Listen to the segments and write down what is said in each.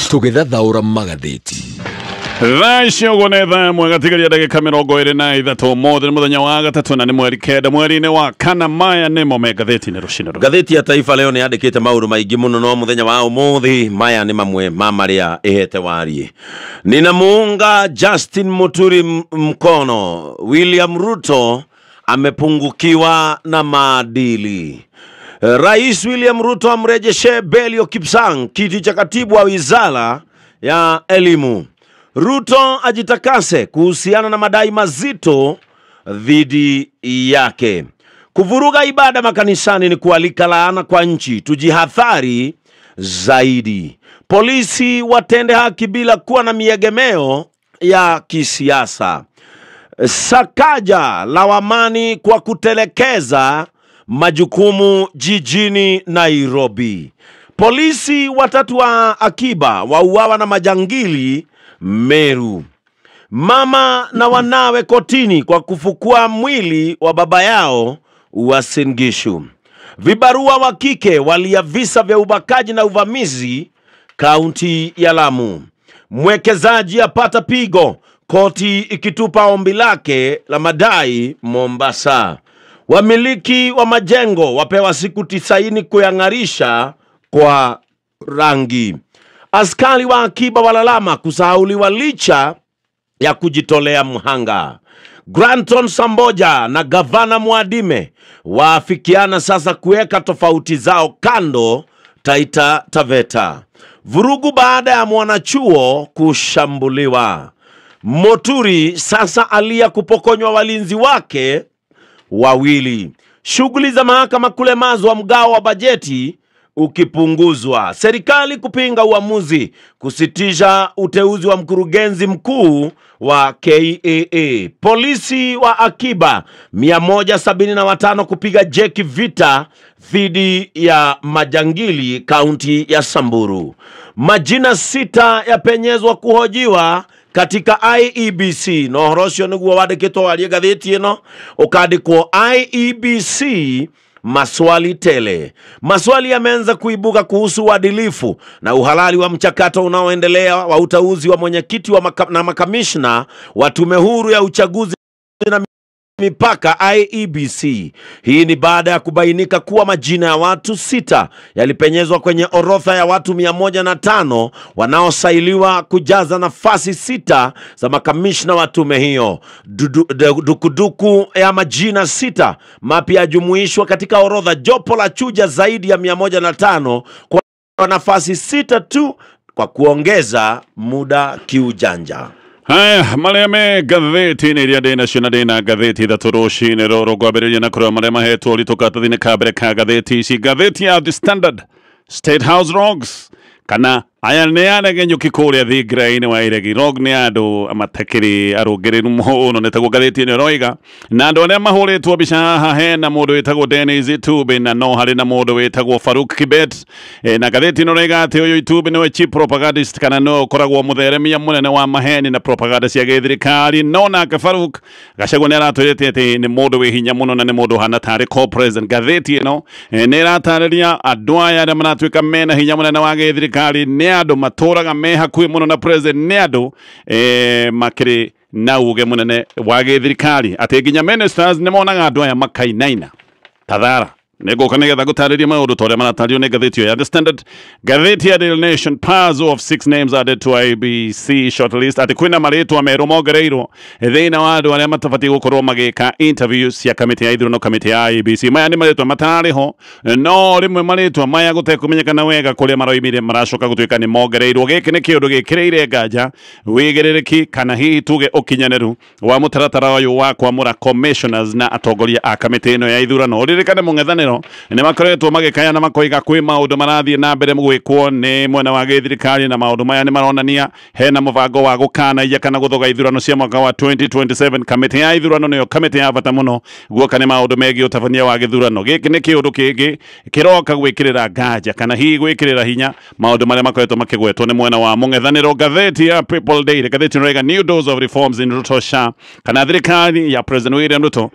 Tũgĩthathaũra magathĩti. Thaa ici ũguo nĩ thaa ĩmwe gatigaria ndagĩka 23 ũmũthĩ nĩ mũthenya wa gatatũ na nĩ mweri 9 mweri-inĩ wa kana. Maya nĩmo me ngathĩti-inĩ rũcinĩ rũrũ. Ngathĩti ya Taifa Leo nĩ yandĩkĩte maũndũ maingĩ mũno, no mũthenya wa ũmũthĩ maya nĩ mamwe ma marĩa ĩhete warie. Ninamuunga Justin Muturi mkono, William Ruto amepungukiwa na maadili. Rais William Ruto amrejeshe Belio Kipsang kiti cha katibu wa wizara ya elimu. Ruto ajitakase kuhusiana na madai mazito dhidi yake. Kuvuruga ibada makanisani ni kualika laana kwa nchi, tujihadhari zaidi. Polisi watende haki bila kuwa na miegemeo ya kisiasa. Sakaja lawamani kwa kutelekeza majukumu jijini Nairobi. Polisi watatu wa akiba wauawa na majangili Meru. Mama na wanawe kotini kwa kufukua mwili wa baba yao Uasin Gishu. Vibarua wa kike walia visa vya ubakaji na uvamizi kaunti ya Lamu. Mwekezaji apata pigo, koti ikitupa ombi lake la madai Mombasa. Wamiliki wa majengo wapewa siku 90 kuyang'arisha kwa rangi. Askari wa akiba walalama kusahauliwa licha ya kujitolea mhanga. Granton Samboja na gavana Mwadime waafikiana sasa kuweka tofauti zao kando Taita Taveta. Vurugu baada ya mwanachuo kushambuliwa. Moturi sasa alia kupokonywa walinzi wake wawili. Shughuli za mahakama kulemazwa, mgao wa bajeti ukipunguzwa. Serikali kupinga uamuzi kusitisha uteuzi wa mkurugenzi mkuu wa KAA. Polisi wa akiba 175 kupiga jeki vita dhidi ya majangili kaunti ya Samburu. Majina 6 yapenyezwa kuhojiwa katika IEBC. No ũhoro ũcio nĩguo wandĩkĩtwo warie ngathĩti ĩno, ũkandĩkwo IEBC maswali tele. Maswali yameanza kuibuka kuhusu uadilifu na uhalali wa mchakato unaoendelea wa uteuzi wa mwenyekiti wa na makamishna wa tume huru ya uchaguzi na mipaka IEBC. Hii ni baada ya kubainika kuwa majina ya watu 6 yalipenyezwa kwenye orodha ya watu 105 wanaosailiwa kujaza nafasi 6 za makamishna wa tume hiyo. Dukuduku ya majina 6 mapya yajumuishwa katika orodha. Jopo la chuja zaidi ya 105 kwa nafasi 6 tu kwa kuongeza muda kiujanja. Haya, marĩa me ngathĩti-inĩ iria ndĩ nacio na ndĩ na ngathĩti ithatũ rũcinĩ rũrũ ngwambĩrĩria na kũrora marĩa mahetwo ũritũ karatathi-inĩ ka mbere ka ngathĩti ici. Ngathĩti ya The Standard, State House Rogues, kana aya nĩ aregenyũki kũrĩa thingira-inĩ wa iregi. Rogue nĩ andũ matakĩrĩ arũngĩrĩru mũno, nĩ taguo ngathĩti ĩno ĩroiga. Na andũ arĩa mahũrĩtwo mbica haha hena mũndũ wĩtagwo Dennis Itube na no harĩ na mũndũ wĩtagwo Faruk Kibet. Na ngathĩti ĩno ĩroiga atĩ ũyũ Itube nĩwe chief propagandist, kana nĩwe ũkoragwo mũtheremia mũnene wa maheni na propaganda cia gĩthirikari. No nake Faruk Gachagua nĩ aratwĩrĩte atĩ nĩ mũndũ wĩ hinya mũno na nĩ mũndũ ũhana tarĩ co-president. Ngathĩti ĩno nĩ ĩratarĩria andũ aya arĩa maratuĩka mena hinya mũnene wa gĩthirikari nĩ andũ matũraga me hakuhĩ mũno na president, nĩ andũ makĩrĩ na uge mũnene wa gĩthirikari atĩ nginya ministers nĩ monaga andũ aya makainaina. Tathara nĩngũka nĩgetha ngũtarĩrie maũndũ ta ũrĩa maratarĩrio nĩ ngathĩti ĩyo ya The Standard. Ngathĩti ya Daily Nation, puzzle of 6 names added to IBC shortlist, atĩ kwĩna marĩtwa merũ mongereirwo thĩinĩ wa andũ arĩa matabatiĩ gũkorwo magĩka interviews cia kamĩtĩ ya ithurano, kamĩtĩ ya IEBC. Maya nĩ marĩtwa matararĩ ho, no rĩmwe marĩtwa maya gũtekũmenyekana wega kũrĩa maroimire maracoka gũtuĩka nĩ mongereirwo. Gĩkĩ nĩ kĩũndũ gĩkĩrĩire nganja wĩigĩrĩrĩki kana hihi tuge ũkinyanĩru wa mũtaratara ũyũ wa kwamũra commissioners na atongoria a kamĩtĩ ĩno ya ithurano. Ũririkane mũng'ethanĩro nĩ makoretwo magĩkaya na makoiga kwĩ maũndũ marathiĩ na mbere gwĩkwo nĩ mwena wa gĩthirikari, na maũndũ maya nĩ maronania hena mũbango wa gũkanaia kana gũthoga ithurano cia mwaka wa 2027. Kamĩtĩ ya ithurano nĩyo kamĩtĩ ya bata mũno guoka nĩ maũndũ megiĩ ũtabania wa gĩthurano. Gĩkĩ nĩ kĩũndũ kĩngĩ kĩroka gwĩkĩrĩra nganja kana hihi gwĩkĩrĩra hinya maũndũ marĩa makoretwo makĩgwetwo nĩ mwena wa mũng'ethanĩro. Ngathĩti ya People Daily, ngathĩti ĩno ĩroiga new dose of reforms in Ruto SHA, kana thirikari ya President William Ruto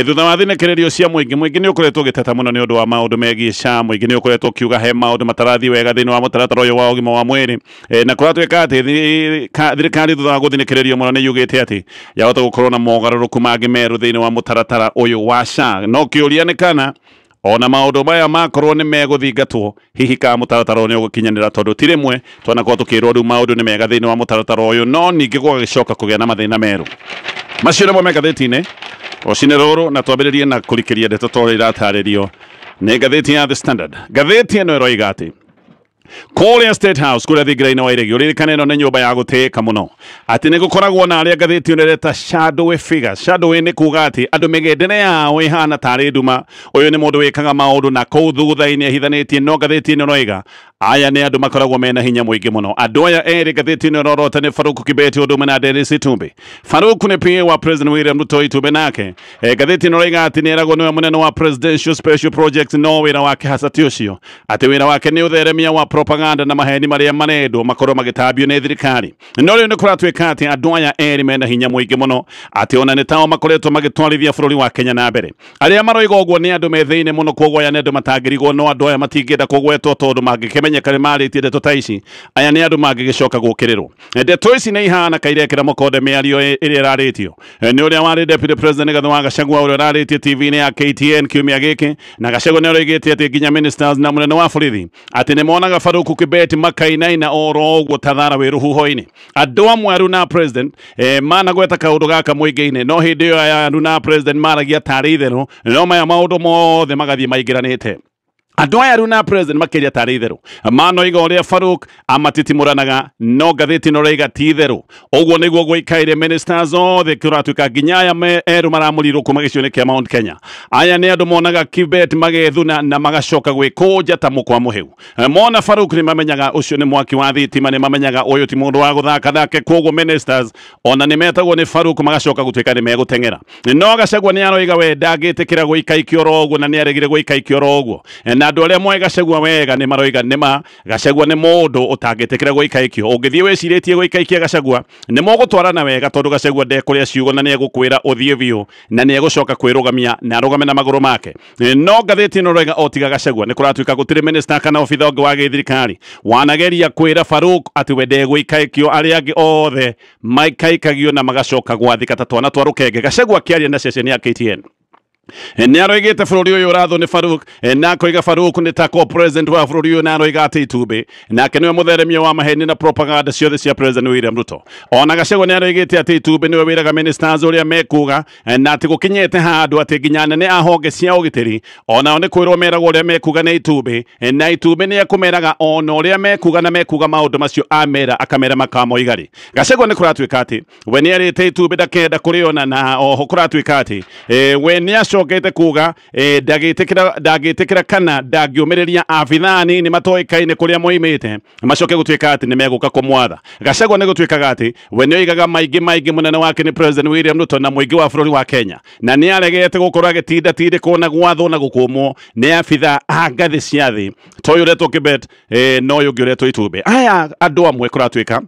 thutha wa thinĩkĩrĩrio cia mũingĩ. Mũingĩ nĩ ũkoretwo ũgĩteta mũno nĩ ũndũ wa maũndũ megiĩ SHA. Mũingĩ nĩ ũkoretwo ũkiuga he maũndũ matarathiĩ wega thĩinĩ wa mũtaratara ũyũ wa ũgima wa mwĩrĩ. Na kũratuĩka atĩ thirikari thutha wa gũthinĩkĩrĩrio mũno nĩ yugĩte atĩ yahota gũkorwo na mogarũrũku mangĩ merũ thĩinĩ wa mũtaratara ũyũ wa SHA. No kĩũria nĩ kana ona maũndũ maya makorwo nĩ megũthingatwo, hihi ka mũtaratara ũyũ nĩ ũgũkinyanĩra, tondũ ti rĩmwe twanakorwo tũkĩrwo rĩu maũndũ nĩ mega thĩinĩ wa mũtaratara ũyũ, no ningĩ gũgagĩcoka kũgĩa na mathĩna merũ. Macio nĩmo me ngathĩti-inĩ rũcinĩ rũrũ, na twambĩrĩrie na kũrikĩria ndeto ta ũrĩa iratarĩrio nĩ ngathĩti ya The Standard. Ngathĩti ĩno ĩroiga atĩ kũrĩa State House, kũrĩa thingira-inĩ wa Iregi, ũririkane ĩno nĩ nyũmba ya gũtĩĩka mũno, atĩ nĩ gũkoragwo na arĩa ngathĩti ĩno ĩreta shadowy figures. Shadowy nĩ kuga atĩ andũ mĩgendere yao ĩhana tarĩ nduma. Ũyũ nĩ mũndũ wĩkaga maũndũ na kũu thutha-inĩ ahithanĩtie, no ngathĩti ĩno ĩroiga aya nĩ andũ makoragwo mena hinya mũingĩ mũno. Andũ aya erĩ ngathĩti ĩno ĩrorota nĩ Farouk Kibet ũndũ ũmwe na Dennis Itumbi. Farouk nĩ PA wa President William Ruto, Itumbi nake ngathĩti ĩno ĩroiga atĩ nĩ eragwo nĩwe mũnene wa Presidential Special Projects, no wĩra wake hasa ti ũcio, atĩ wĩra wake nĩ ũtheremia wa propaganda na maheni marĩa marendwo makorwo magĩtambio nĩ thirikari. No rĩu nĩ kũratuĩka atĩ andũ aya erĩ mena hinya mũingĩ mũno, atĩ ona nĩ tao makoretwo magĩtwarithia bũrũri wa Kenya na mbere. Arĩa maroiga ũguo nĩ andũ me thĩinĩ mũno, kwoguo aya nĩ andũ matangĩrigwo, no andũ aya matingĩenda kũgwetwo tondũ mangĩkĩmenyeka nĩ marĩtie ndeto ta ici, aya nĩ andũ mangĩgĩcoka gũkĩrĩrwo. Ndeto ici nĩ ihana kairekera mũkonde mĩario ĩrĩa ĩrarĩtio nĩ ũrĩa warĩ Deputy President Rigathi wa Gachagua, ũrĩa ũrarĩtie TV-inĩ ya KTN kiumia gĩkĩ, na Gachagua nĩ aroigĩte atĩ nginya ministers na mũnene wa borithi atĩ nĩ monaga Farouk Kibet makainaina oro ũguo ta thara wĩ rũhuho-inĩ. Andũ amwe aru na president managweta kaũndũ gaka mũingĩ-inĩ, no hĩndĩ ĩyo aya aru na president maragia tarĩ itherũ, no maya maũndũ mothe magathiĩ maingĩranĩte. Andũ aya rĩu na president makĩria tarĩ itherũ manoiga ũrĩa Farouk amatitimũranaga, no ngathĩti ĩno ĩroiga ti itherũ. Ũguo nĩguo gũikaire ministers othe, kũratuĩka nginya aya erũ maramũrirwo kuma gĩcigo-inĩ kĩa Mount Kenya. Aya nĩ andũ monaga Kibet magethuna na magacoka gwĩkũnja ta mũkwa mũhĩu. Mona Farouk nĩ mamenyaga ũcio nĩ mwaki wa thitima, nĩ mamenyaga ũyũ ti mũndũ wa gũthaka nake, kwoguo ministers ona nĩ metagwo nĩ Farouk magacoka gũtuĩka nĩ megũteng'era. No Gachagua nĩ aroiga we ndangĩtĩkĩra gũikaikio oro ũguo, na nĩ aregire gũikaikio oro ũguo. Na andũ arĩa moĩ Gachagua wega nĩ maroiga nĩma Gachagua nĩ mũndũ ũtangĩtĩkĩra gũikaikio. Ũngĩthiĩ wĩcirĩtie gũikaikia Gachagua nĩ mũgũtwarana wega, tondũ Gachagua ndekũrĩa ciugo na nĩ egũkwĩra ũthiĩ biũ, na nĩ egũcoka kwĩrũgamia na arũgame na magũrũ make. No ngathĩti ĩno ĩroiga o tiga Gachagua nĩ kũratuĩka gũtirĩ minister kana obitha ũngĩ wa gĩthirikari wanageria kwĩra Farouk atĩ we ndegũikaikio, arĩa angĩ othe maikaikagio na magacoka gwathĩka ta twana twa rũkenge. Gachagua akĩaria na ceceni ya KTN nĩ aroigĩte bũrũri ũyũ ũrathwo nĩ Farouk, na akoiga Farouk nĩ ta co-president wa bũrũri ũyũ, na aroiga atĩ Itumbĩ nake nĩwe mũtheremia wa maheni na propaganda ciothe cia President William Ruto. Ona Gachagua nĩ aroigĩte atĩ Itumbĩ nĩwe wĩraga ministers ũrĩa mekuga, na atĩ gũkinyĩte handũ atĩ nginya anene a honge cia ũgitĩri onao nĩ kwĩrwo meragwo ũrĩa mekuga nĩ Itumbĩ, na Itumbĩ nĩ ekũmeraga ona ũrĩa mekuga, na mekuga maũndũ macio amera akamera makamoiga rĩ. Gachagua nĩ kũratuĩka atĩ we nĩ arĩte Itumbĩ ndakenda kũrĩona, na oho kũratuĩka atĩ we nĩ acokete kuga ndangĩtĩkĩra kana ndangĩũmĩrĩria abithaa anini matoĩkaine kũrĩa moimĩte macoke gũtuĩka atĩ nĩ megũka kũmwatha. Gachagua nĩ gũtuĩkaga atĩ we nĩ oigaga maingĩ maingĩ mũnene wake nĩ President William Ruto na mũingĩ wa bũrũri wa Kenya, na nĩ aregete gũkorwo agĩtinda tindĩkwo na gwathwo na gũkũmwo nĩ abithaa a ngathĩ cia thĩ ta ũyũ ũretwo Kibet, na ũyũ ũngĩ ũretwo Itumbĩ. Aya andũ amwe kũratuĩka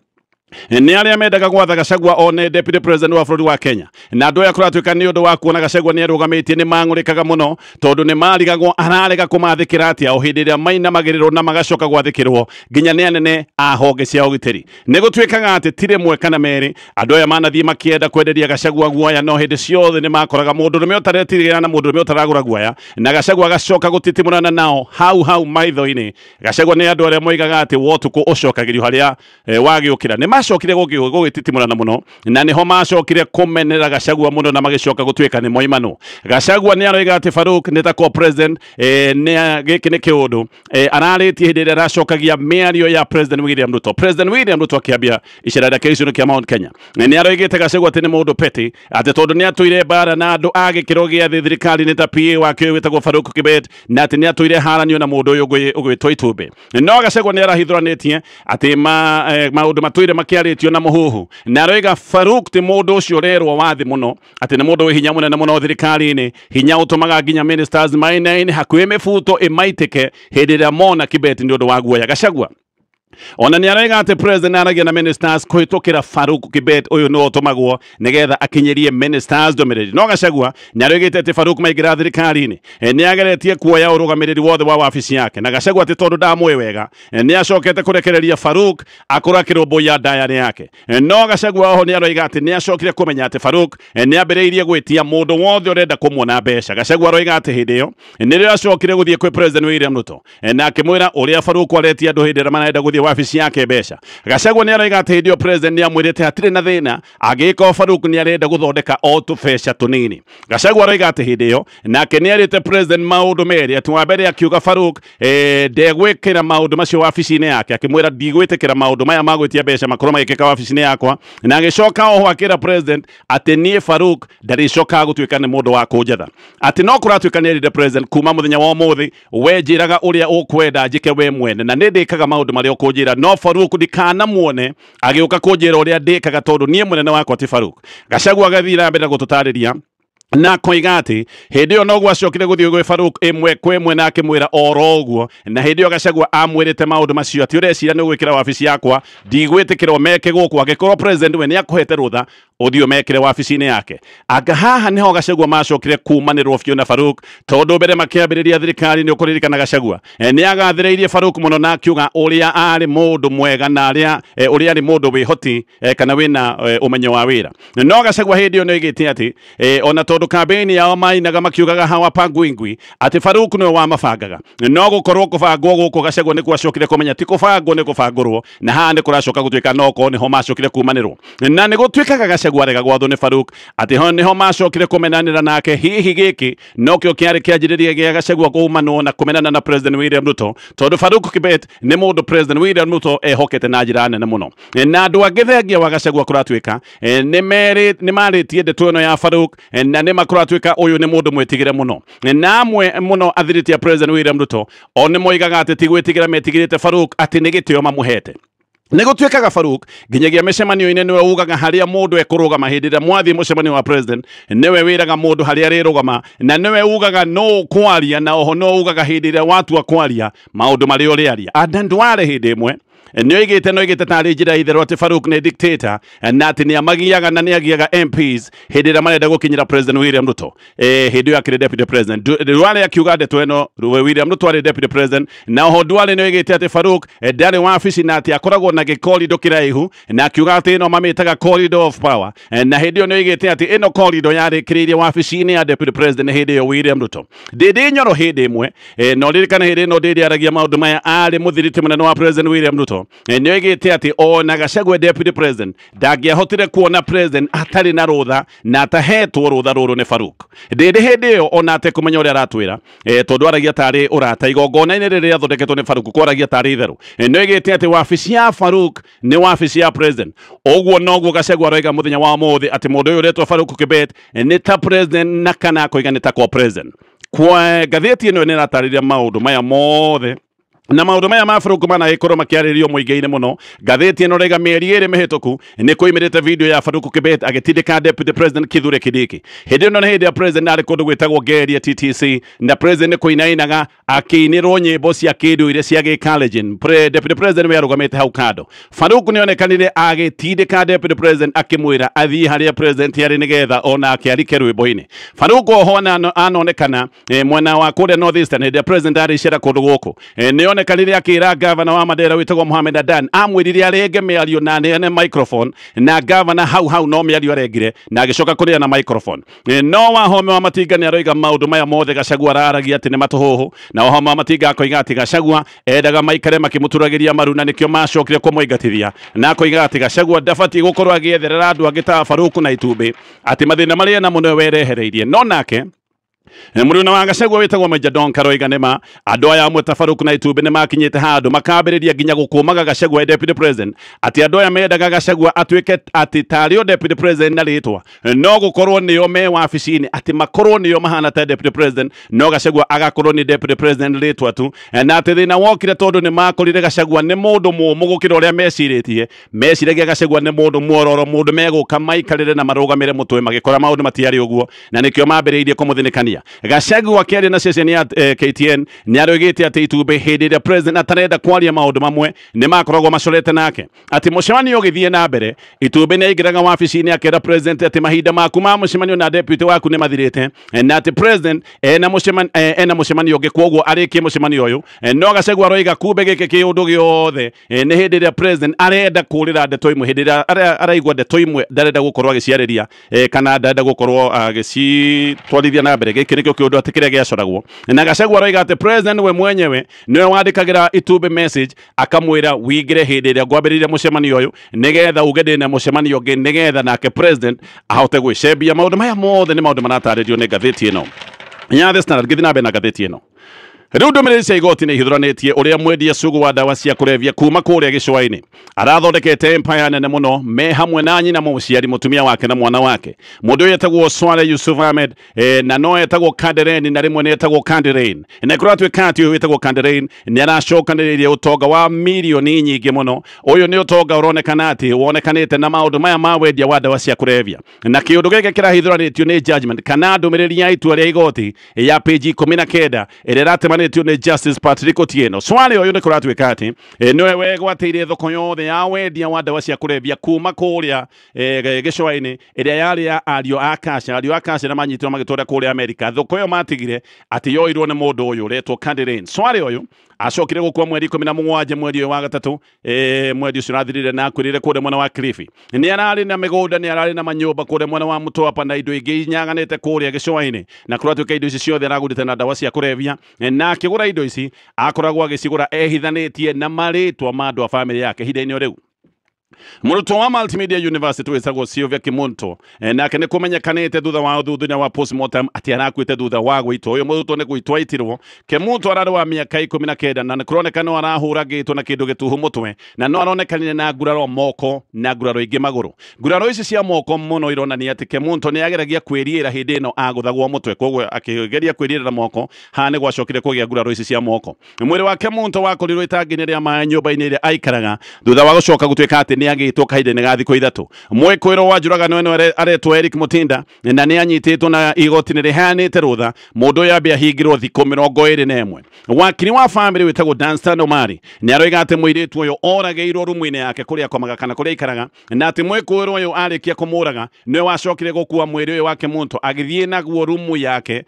nĩ arĩa mendaga gwatha Gachagua one deputy president wa bũrũri wa Kenya, na andũ aya kũratuĩka nĩ ũndũ wa kuona Gachagua nĩ arũgamĩtie nĩ mang'ũrĩkaga mũno, tondũ nĩ marigagwo ararega kũmathĩkĩra atĩa o hĩndĩ ĩrĩa mainamagĩrĩrwo na magacoka gwathĩkĩrwo nginya nĩ anene a honge cia ũgitĩri. Nĩ gũtuĩkaga atĩ ti rĩmwe kana merĩ andũ aya manathiĩ makĩenda kwenderia Gachagua guoya, no hĩndĩ ciothe nĩ makoraga mũndũrũme ũtaretigĩra na mũndũrũme ũtaragũra guoya, na Gachagua agacoka gũtitimũrana nao hau hau maitho-inĩ. Gachagua nĩ andũ arĩa moigaga atĩ wotukũ ũcokagĩrio harĩa wagĩũkĩra. Nĩ macokire gũgĩtitimũrana mũno, na nĩho macokire kũmenera Gachagua mũno na magĩcoka gũtuĩka nĩ moimanũ. Gachagua nĩ aroiga atĩ Farouk nĩ ta co-president, gĩkĩ nĩ kĩũndũ ararĩtie hĩndĩ ĩrĩa aracokagia mĩario ya President William Ruto. President William Ruto akĩambia icera rĩake gĩcigo kĩa Mount Kenya, nĩ aroigĩte Gachagua atĩ nĩ mũndũ petty, atĩ tondũ nĩ atũire mbara na andũ a gĩkĩro gĩa thĩ thirikari-inĩ ta PA wake ũyũ wĩtagwo Farouk Kibet, na atĩ nĩ atũire haranio na mũndũ ũyũ ũgwĩtwo Itumbĩ. No Gachagua nĩ arahithũranĩtie atĩ maũndũ matũire makĩarĩtio na mũhuhu, na aroiga Farouk ti mũndũ ũcio ũrerwo wa thĩ mũno, atĩ nĩ mũndũ wĩ hinya mũnene mũno thirikari-inĩ, hinya ũtũmaga nginya ministers mainaine hakuhĩ mĩbuto ĩmaitĩke hĩndĩ ĩrĩa mona Kibet nĩ ũndũ wa guoya. Gachagua Ona nĩ araiga atĩ president aragia na ministers kũhĩtũkĩra Farouk Kibet, ũyũ nĩwe ũtũmagwo nĩgetha akinyerie ministers ndũmĩrĩri. No Gachagua nĩ aroigĩte atĩ Farouk maingĩra thirikari-inĩ nĩ ageretie kuoya ũrũgamĩrĩri wothe wa wabici yake, na Gachagua atĩ tondũ ndamũĩ wega nĩ acokete kũrekereria Farouk akorwo akĩrũmbũiya diary yake. No Gachagua oho nĩ aroiga atĩ nĩ acokire kũmenya atĩ Farouk nĩ ambĩrĩirie gwĩtia mũndũ wothe ũrenda kũmuona mbeca. Gachagua aroiga atĩ hĩndĩ ĩyo nĩrĩo acokire gũthiĩ kwĩ President William Ruto na akĩmwĩra ũrĩa Farouk aretia andũ hĩndĩ ĩrĩa marenda gũthiĩ wabici yake mbeca. Gachagua nĩ aroiga atĩ hĩndĩ ĩyo president nĩ amwĩrĩte hatirĩ na thĩna angĩkorwo Farouk nĩ arenda gũthondeka o tũbeca tũnini. Gachagua aroiga atĩ hĩndĩ ĩyo nake nĩ arĩte president maũndũ merĩ, atĩ wa mbere akiuga Farouk ndegwĩkĩra maũndũ macio wabici-inĩ yake, akĩmwĩra ndigwĩtĩkĩra maũndũ maya ma gwĩtia mbeca makorwo magĩkĩka wabici-inĩ yakwa, na agĩcoka oho akĩra president atĩ niĩ Farouk ndarĩcokaga gũtuĩka nĩ mũndũ wa kũnjetha, atĩ no kũratuĩka nĩ erire president kuma mũthenya wa ũmũthĩ we njĩraga ũrĩa ũkwenda njĩke we mwene na nĩ ndĩkaga maũndũ marĩa ũkũnjĩra, no Farouk ndikanamuone agĩũka kũnjĩra ũrĩa ndĩkaga tondũ niĩ mũnene wakwa ti Farouk. Gachagua agathiĩ na mbere na gũtũtarĩria na koiga atĩ hĩndĩ ĩyo noguo acokire gũthiĩ gwĩ Farouk ĩmwe kwa ĩmwe na akĩmwĩra oro ũguo, na hĩndĩ ĩyo Gachagua amwĩrĩte maũndũ macio atĩ ũreciria nĩ ũgwĩkĩra wabici yakwa ndigwĩtĩkĩrwo meke gũkũ, angĩkorwo president we nĩ akũhete rũtha ũthiĩ ũmekĩre wabici-inĩ yake. Anga haha nĩho Gachagua macokire kumanĩrwo biũ na Farouk, tondũ mbere makĩambĩrĩria thirikari nĩ ũkũririkana Gachagua nĩ agathĩrĩirie Farouk mũno na akiuga ũrĩa arĩ mũndũ mwega na arĩa ũrĩa arĩ mũndũ wĩhoti kana wĩna ũmenyo wa wĩra. No Gachagua hĩndĩ ĩyo nĩ oigĩte atĩ ona tondũ kambĩini yao mainaga makiugaga hawapangwingwi atĩ Farouk nĩwe wamabangaga, no gũkorwo kũbangwo gũkũ Gachagua nĩ gwacokire kũmenya ti kũbangwo nĩ kũbangũrwo, na haha nĩ kũracoka gũtuĩka no korwo nĩho macokire kumanĩrwo, na nĩ gũtuĩkaga Gachagua arega gwathwo nĩ Farouk atĩ ho nĩho macokire kũmenanĩra nake. Hihi gĩkĩ nokĩo kĩarĩ kĩanjĩrĩria gĩa Gachagua kũumanwo na kũmenana na President William Ruto, tondũ Farouk Kibet nĩ mũndũ President William Ruto ehokete na njĩra nene mũno. Na andũ angĩ thengia wa Gachagua kũratuĩka nĩ marĩtie ndeto ĩno ya Farouk na nĩ makũratuĩka ũyũ nĩ mũndũ mwĩtigĩre mũno, na amwe mũno athirĩtie President William Ruto o nĩ moigaga atĩ ti gwĩtigĩra metigĩrĩte Farouk atĩ nĩ gĩtĩo mamũhete. Nĩ gũtuĩkaga Farouk nginyagia mĩcemanio-inĩ nĩwe ugaga harĩa mũndũ ekũrũgama hĩndĩ ĩrĩa mwathiĩ mũcemanio wa president, nĩwe wĩraga mũndũ harĩa arĩrũgama na nĩwe ugaga no kwaria, na oho no ugaga hĩndĩ ĩrĩa watua kwaria maũndũ marĩa ũrĩaria. Adan Duale hĩndĩ ĩmwe nĩ oigĩte no oigĩte tarĩ njĩra itherũ atĩ Farouk nĩ dictator na atĩ nĩ amagiaga na nĩ agiaga MPs hĩndĩ ĩrĩa marenda gũkinyĩra President William Ruto hĩndĩ ĩyo akĩrĩ deputy president. Duale akiuga ndeto ĩno William Ruto arĩ deputy president, na oho Duale nĩ oigĩte atĩ Farouk ndarĩ wabici na atĩ akoragwo na gĩkorido kĩraihu, na akiuga atĩ ĩno mamĩtaga corridor of power, na hĩndĩ ĩyo nĩ oigĩte atĩ ĩno corridor yarĩkĩrĩirie wabici-inĩ ya deputy president hĩndĩ ĩyo William Ruto. Ndĩndĩ Nyoro hĩndĩ ĩmwe na ũririkane hĩndĩ ĩno Ndĩndĩ aragia maũndũ maya arĩ mũthiriti mũnene wa President William Ruto nĩ oigĩte atĩ ona Gachagua deputy president ndangĩahotire kuona president atarĩ na rũtha na atahetwo rũtha rũrũ nĩ Farouk. Ndĩndĩ hĩndĩ ĩyo ona atekũmenya ũrĩa aratwĩra tondũ aragia tarĩ ũrata igongona-inĩ rĩrĩa rĩathondeketwo nĩ Farouk kwaragia tarĩ itherũ. Nĩ oigĩte atĩ wabici ya Farouk nĩ wabici ya president. Ũguo noguo Gachagua aroiga mũthenya wa ũmũthĩ atĩ mũndũ ũyũ ũretwo Farouk Kibet nĩ ta president na kana akoiga nĩ ta kwa president. Kwa ngathĩti ĩno nĩ ĩratarĩria maũndũ maya mothe na maũndũ maya ma Farouk managĩkorwo makĩarĩrio mũingĩ-inĩ mũno. Ngathĩti ĩno raiga mĩeri 2 mĩhĩtũku nĩ kũimĩrĩte video ya Farouk Kibet agĩtindĩka deputy president Kithure Kindiki. Hĩndĩ ĩno nĩ hĩndĩ ya president arĩ kũndũ gwĩtagwo Ngeria TTC, na president nĩ kũinainaga akĩinĩrwo nyĩmbo cia kĩndũire cia gĩkalenjin. Deputy president we arũgamĩte hau kando. Farouk nĩ onekanire agĩtindĩka deputy president akĩmwĩra athiĩ harĩa president arĩ nĩgetha onake arike rwĩmbo-inĩ. Farouk oho anonekana mwena wa kũrĩa North Eastern hĩndĩ ya president arĩ icera kũndũ gũkũ nĩ onekanire akĩra gavana wa Mandera wĩtagwo Mohamed Adan amwĩrire arenge mĩario na aneane microphone, na gavana hau hau no mĩario arengire na agĩcoka kũneana microphone. No Wahome wa Matinga nĩ aroiga maũndũ maya mothe Gachagua araragia atĩ nĩ matũhũhũ, na Wahome wa Matinga akoiga atĩ Gachagua endaga maikare makĩmũturagĩria maru na nĩkĩo macokire kũmũingatithia, na akoiga atĩ Gachagua ndabatiĩ gũkorwo agĩetherera andũ angĩ ta Farouk na itumbĩ atĩ mathĩna marĩa namo nĩwe werehereirie. No nake Mũruna wa Gachagua wĩtagwo Major Don Karoiga nĩma andũ aya amwe ta Farouk na itumbĩ nĩ makinyĩte handũ makambĩrĩria nginya gũkũmaga Gachagua deputy president atĩ andũ aya mendaga Gachagua atuĩke atĩ tarĩ o deputy president na rĩtwa no gũkorwo nĩo me wabici-inĩ atĩ makorwo nĩo mahana ta deputy president, no Gachagua agakorwo nĩ deputy president rĩtwa tu, na atĩ thĩna wokire tondũ nĩ makorire Gachagua nĩ mũndũ mũũmũ gũkĩra ũrĩa mecirĩtie. Meciragia Gachagua nĩ mũndũ muororo, mũndũ megũka maikarĩre na marũgamĩre mũtwe, magĩkora maũndũ matiarĩ ũguo na nĩkĩo mambĩrĩirie kũmũthĩnĩkania. atia. Gachagua akĩaria na ceceni ya KTN nĩ aroigĩte atĩ itumbĩ hĩndĩ ĩrĩa president atarenda kwaria maũndũ mamwe nĩ makoragwo macorete nake, atĩ mũcemanio ũgĩthiĩ na mbere itumbĩ nĩ aingĩraga wabici-inĩ akĩra president atĩ mahinda maku ma mũcemanio na deputy waku nĩ mathirĩte, na atĩ president ena mũcemanio ũngĩ, kwoguo arĩkie mũcemanio ũyũ. No Gachagua aroiga kumbe gĩkĩ kĩũndũ gĩothe nĩ hĩndĩ ĩrĩa president arenda kũrĩra ndeto imwe, hĩndĩ ĩrĩa araigua ndeto imwe ndarenda gũkorwo agĩciarĩria kana ndarenda gũkorwo agĩcitwarithia na mbere. Gĩkĩ nĩkĩo kĩũndũ atĩ kĩrĩa gĩacoragwo. Na Gachagua aroiga atĩ president we mwenyewe nĩwe wandĩkagĩra itumbĩ message akamwĩra wingĩre hĩndĩ ĩrĩa ngwambĩrĩria mũcemanio ũyũ nĩgetha uge ndĩna mũcemanio ũngĩ, nĩgetha nake president ahote gwĩcembia. Maũndũ maya mothe nĩ maũndũ maratarĩrio nĩ ngathĩti ĩno ya The Standard. Ngĩthiĩ na mbere na ngathĩti ĩno, rĩu ndũmĩrĩri cia igoti nĩ ihithũranĩtie ũrĩa mwendia cugu wa ndawa cia kũrebia kuma kũrĩa gĩcũa-inĩ arathondekete empire nene mũno me hamwe na nyina mũciari, mũtumia wake na mwana wake. Mũndũ ũyũ etagwo Swale Yusuf Ahmed, na no etagwo Kandereni na rĩmwe nĩ etagwo Kanderain, na kũratuĩka atĩ ũyũ wĩtagwo Kanderain nĩ aracokanĩrĩirie ũtonga wa mirioni nyingĩ mũno. Ũyũ nĩ ũtonga ũronekana atĩ wonekanĩte na maũndũ maya ma wendia wa ndawa cia kũrebia, na kĩũndũ gĩkĩ kĩrahithũranĩtio nĩ judgment kana ndũmĩrĩri ya itua rĩa igoti ya page 19 ĩrĩa ĩratemanĩtio nĩ Justice Patrick Otieno. Swale ũyũ nĩ kũratuĩka atĩ nĩwe wegwatĩire thoko yothe ya wendia wa ndawa cia kũrebia kuma kũrĩa gĩcũa-inĩ ĩrĩa yarĩ ya ariũ a Kasha. Ariũ a Kasha na manyitirwo magĩtwara kũrĩa Amerika. Thoko ĩyo matigire atĩ yoirwo nĩ mũndũ ũyũ ũretwo Kanderain. Swale ũyũ acokire gũkua mweri 17 mweri ũyũ wa gatatũ, mweri ũcio ũrathirire, na akuĩrĩire kũrĩa mwena wa Kilifi. Nĩ ararĩ na mĩgũnda, nĩ ararĩ na manyũmba kũrĩa mwena wa Mtwapa na indo ingĩ inyaganĩte kũrĩa gĩcũa-inĩ, na kũratuĩka indo ici ciothe aragũrĩte na ndawa cia kũrebia, na akĩgũra indo ici akoragwo agĩcigũra ehithanĩtie na marĩtwa ma andũ a bamĩrĩ yake. Ihinda-inĩ o rĩu mũrutwo wa Multimedia University wĩtagwo Sylvia Kimonto, nake nĩ kũmenyekanĩte thutha wa ũthuthuria wa postmortem atĩ arakuĩte thutha wa gũitwo. Ũyũ mũrutwo nĩ gũitwo aitirwo. Kimonto ararĩ wa mĩaka 19 na nĩ kũroneka no arahũragĩtwo na kĩndũ gĩtuhu mũtwe, na no aronekanire na nguraro moko na nguraro ingĩ magũrũ. Nguraro ici cia moko mũno ironania atĩ Kimonto nĩ ageragia kwĩriĩra hĩndĩ ĩno agũthagwo mũtwe, koguo akĩgeria kwĩriĩra na moko haha nĩ gwacokire kũgĩa nguraro ici cia moko. Mwĩrĩ wa Kimonto wakorirwo itangi-inĩ rĩa maĩ nyũmba-inĩ ĩrĩa aikaraga thutha wa gũcoka gũtuĩka atĩ nĩ agĩtwo kahinda-inĩ ga thikũ 3. Mwĩkũĩrwo wa njũragano ĩno aretwo Eric Mutinda na nĩ anyitĩtwo na igoti nĩ rĩheanĩte rũtha mũndũ ũyũ ambe ahingĩrwo thikũ 21. Wakiri wa bamĩrĩ wĩtagwo Danstan Omari nĩ aroiga atĩ mũirĩtu ũyũ oragĩirwo rumu-inĩ yake kũrĩa akomaga kana kũrĩa aikaraga, na atĩ mwĩkũĩrwo ũyũ arĩkia kũmũraga nĩwe wacokire gũkua mwĩrĩ ũyũ wake Kimonto agĩthiĩ naguo rumu yake,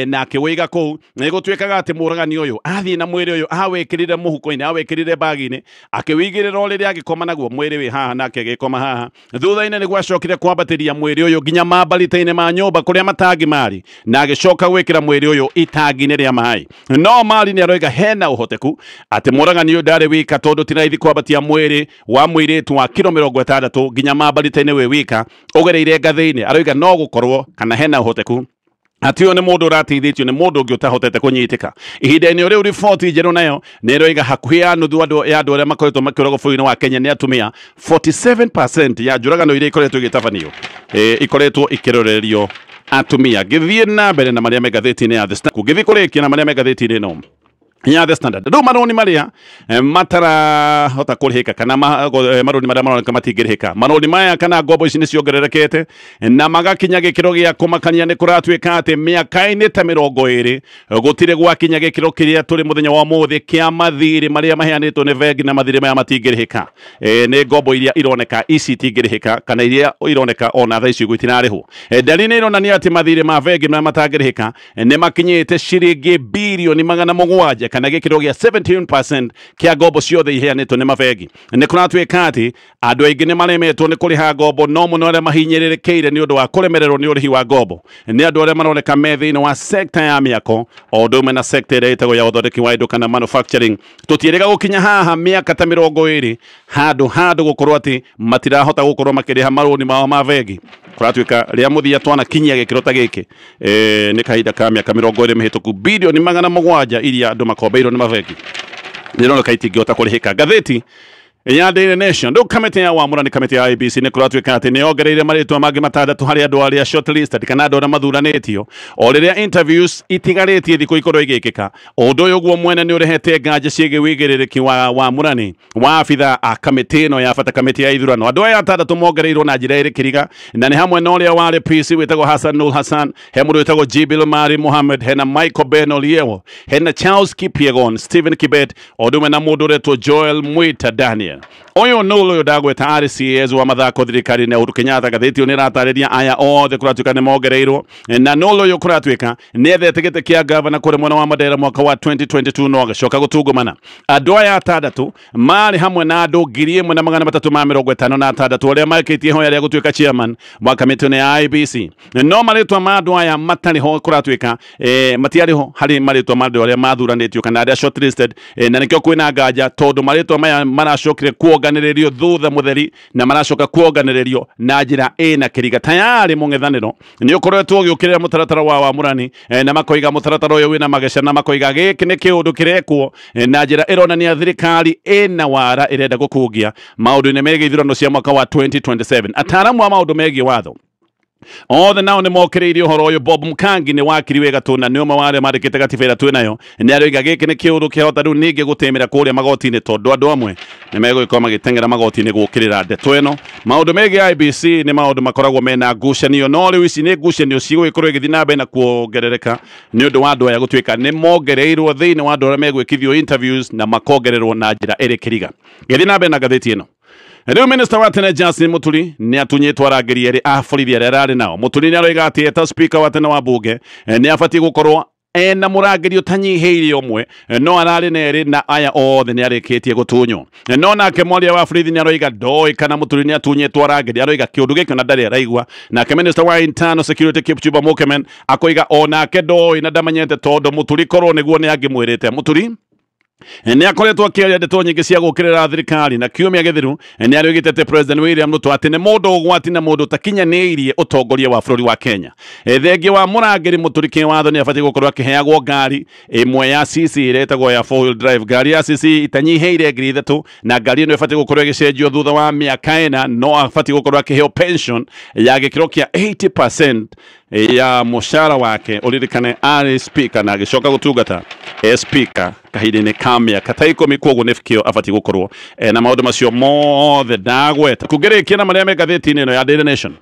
na akĩwĩiga kũu. Nĩ gũtuĩkaga atĩ mũragani ũyũ athiĩ na mwĩrĩ ũyũ awĩkĩrire mũhuko-inĩ, awĩkĩrire bagi-inĩ, akĩwĩigĩrĩra o rĩrĩa agĩkoma naguo mwĩrĩ wĩ haha nake agĩkoma haha. Thutha-inĩ nĩ gwacokire kwambatĩria mwĩrĩ ũyũ nginya mambarita-inĩ ma nyũmba kũrĩa matangi marĩ, na agĩcoka gwĩkĩra mwĩrĩ ũyũ itangi-inĩ rĩa maĩ. No Mari nĩ aroiga hena ũhoteku atĩ mũragani ũyũ ndarĩ wika, tondũ ti raithi kwambatia mwĩrĩ wa mũirĩtu wa kiro 60 nginya mambarita-inĩ wĩ wika ũgereire ngathĩ-inĩ. Aroiga no gũkorwo kana hena ũhoteku atĩ ũyũ nĩ mũndũ ũrateithĩtio nĩ mũndũ ũngĩ ũtahotete kũnyitĩka. Ihinda-inĩ rĩu riboti njerũ nayo nĩ ĩroiga hakuhĩ ya nuthu ya andũ arĩa makoretwo makĩũragwo bũrũri-inĩ wa Kenya nĩ atumia. 47% ya njũragano iria ikoretwo igĩtabanio ikoretwo ikĩrorerio atumia. Ngĩthiĩ na mbere na marĩa me ngathĩti-inĩ ya The Standard, ngĩthiĩ kũrĩkia na marĩa me ngathĩti-inĩ ĩno ya The Standard. Rĩu marũni marĩa matarahota kũrĩhĩka kana marũni marĩa maroneka matingĩrĩhĩka, marũni maya kana ngombo ici nĩ ciongererekete na magakinya gĩkĩro gĩa kũmakania. Nĩ kũratuĩka atĩ mĩaka-inĩ ta 20 gũtirĩ gwakinya gĩkĩro kĩrĩa tũrĩ mũthenya wa ũmũthĩ kĩa mathirĩ marĩa maheanĩtwo nĩ bengi, na mathirĩ maya matingĩrĩhĩka. Nĩ ngombo iria ironeka ici itingĩrĩhĩka kana iria ironeka ona thaa ici itirarĩhwo. Ndari nĩ ironania atĩ mathirĩ ma bengi marĩa matangĩrĩhĩka nĩ makinyĩte ciringi birioni 700 kana gĩkĩro gĩa 17% kĩa ngombo ciothe iheanĩtwo nĩ mabengi. Nĩ kũratuĩka atĩ andũ aingĩ nĩ maremetwo nĩ kũrĩha ngombo, no mũno arĩa mahinyĩrĩrĩkĩire nĩ ũndũ wa kũremererwo nĩ ũrĩhi wa ngombo nĩ andũ arĩa maroneka me thĩinĩ wa sekta ya mĩako o ũndũ ũmwe na sekta ĩrĩa ĩtagwo ya ũthondeki wa indo kana manufacturing. Tũtiĩrĩga gũkinya haha mĩaka ta 20 handũ gũkorwo atĩ matirahota gũkorwo makĩrĩha marũni mao ma bengi. Kũratuĩka rĩa mũthia twanakinyia gĩkĩro ta gĩkĩ, nĩ kahinda ka mĩaka 20 mĩhĩtũku, birioni 700 iria andũ makombeirwo nĩ mabengi nĩroneka itingĩhota kũrĩhĩka. Ngathĩti Ya Daily Nation rĩu kamĩtĩ ya wamũrani kamĩtĩ ya IEBC nĩ kũratuĩka atĩ nĩ yongereire marĩtwa mangĩ matandatũ harĩ andũ arĩa shortlisted kana andũ arĩa mathuranĩtio o rĩrĩa interviews itigarĩtie thikũ ikorwo igĩkĩka. Ũndũ ũyũ guo mwene nĩ ũrehete nganja ciĩgiĩ wĩigĩrĩrĩki wa wamũrani wa abitha a kamĩtĩ ĩno ya bata, kamĩtĩ ya ithurano. Andũ aya atandatũ mongereirwo na njĩra ĩrĩ kĩriga, na nĩ hamwe na ũrĩa warĩ PC wĩtagwo Hassan Nur Hassan, he mũndũ wĩtagwo Jibil Mari Mohammed, hena Michael Ben Oliewo, hena Charles Kipyegon, Stephen Kibet, o ũndũ ũmwe na mũndũ ũretwo Joel Mwita Daniel. Ũyũ nũ ũyũ ndagweta arĩ CS wa mathako thirikari-inĩ ya Uhuru Kenyatta. Ngathĩti ĩyo nĩ ĩratarĩria aya othe kũratuĩka nĩ mongereirwo, na nũ ũyũ kũratuĩka nĩ ethete gĩtĩ kĩa gavana kũrĩ mwena wa Mandera mwaka wa 2022 no agĩcoka gũtungumana. Andũ aya atandatũ marĩ hamwe na andũ 1356 arĩa maikĩtie ihoya rĩa gũtuĩka chairman wa kamĩtĩ ĩno ya IEBC. No marĩtwa ma andũ aya matarĩ ho kũratuĩka matiarĩ ho harĩ marĩtwa ma andũ arĩa mathuranĩtio kana arĩa shortlisted, na nĩkĩo kwĩna nganja tondũ marĩtwa maya maracokire kuonganĩrĩrio thutha mũtheri na maracoka kuonganĩrĩrio na njĩra ĩna kĩriga. Tayarĩ mũng'ethanĩro nĩ ũkoretwo ũgĩũkĩrĩra mũtaratara wa wamũrani, na makoiga mũtaratara ũyũ wĩna mageca, na makoiga gĩkĩ nĩ kĩũndũ kĩrekwo na njĩra ĩronania thirikari ĩna wara ĩrenda gũkungia maũndũ-inĩ megiĩ ithurano cia mwaka wa 2027. Ataaramu a maũndũ megiĩ watho othe nao nĩ mokĩrĩirie ũhoro ũyũ. Bob Mkangi nĩ wakiri wĩ gatũ na nĩ ũmwe wa arĩa mandĩkĩte gatiba ĩrĩa twĩ nayo, nĩ aroiga gĩkĩ nĩ kĩũndũ kĩahota rĩu ningĩ gũtĩmĩra kũrĩa magoti-inĩ tondũ andũ amwe nĩ megũgĩkorwo magĩteng'era magoti-inĩ gũkĩrĩra ndeto ĩno. Maũndũ megiĩ IEBC nĩ maũndũ makoragwo mena ngucanio, no rĩu ici nĩ ngucanio cigũgĩkorwo igĩthiĩ na mbere na kuongerereka nĩ ũndũ wa andũ aya gũtuĩka nĩ mongereirwo thĩinĩ wa andũ arĩa megwĩkithio interviews na makongererwo na njĩra ĩrĩ kĩriga. Gĩthiĩ na mbere na ngathĩti ĩno. Rĩu minister wa tene Justin Muturi nĩ atunyĩtwo arangĩri erĩ a borithi arĩa ararĩ nao. Muturi nĩ aroiga atĩ eta speaker wa tene wa bunge nĩ abatiĩ gũkorwo ena mũrangĩri ũtanyihĩire ũmwe, no ararĩ na erĩ na aya othe nĩ arĩkĩtie gũtunywo. No nake mwaria wa borithi nĩ aroiga ndoĩ kana Muturi nĩ atunyĩtwo arangĩri, aroiga kĩũndũ gĩkĩ na ndarĩ araigua. Nake minister wa internal security Kipchumba Murkomen akoiga onake ndoĩ na ndamenyete tondũ Muturi korwo nĩguo nĩ angĩmwĩrĩte. Muturi nĩ akoretwo akĩaria ndeto nyingĩ cia gũũkĩrĩra thirikari, na kiumia gĩthiru nĩ arĩoigĩte atĩ President William Ruto atĩ nĩ mũndũ ũgwati na mũndũ ũtakinyanĩirie ũtongoria wa bũrũri wa Kenya. Thengia wa mũrangĩri Muturi kĩwatho nĩ abatiĩ gũkorwo akĩheagwo ngari ĩmwe ya CC ĩrĩa ĩtagwo ya four wheel drive, ngari ya CC itanyihĩire 3,000, na ngari ĩno ĩbatiĩ gũkorwo ĩgĩcenjio thutha wa mĩaka 4, no abatiĩ gũkorwo akĩheo pension ya gĩkĩro kĩa 80% ya mũcara wake. Ũririkane arĩ speaker na agĩcoka gũtungata speaker kahinda-inĩ ka mĩaka ta 10, koguo nĩ kĩo abatiĩ gũkorwo na maũndũ macio mothe ndagweta. Kũngĩrĩkia na marĩa me ngathĩti-inĩ ĩno ya Daily Nation,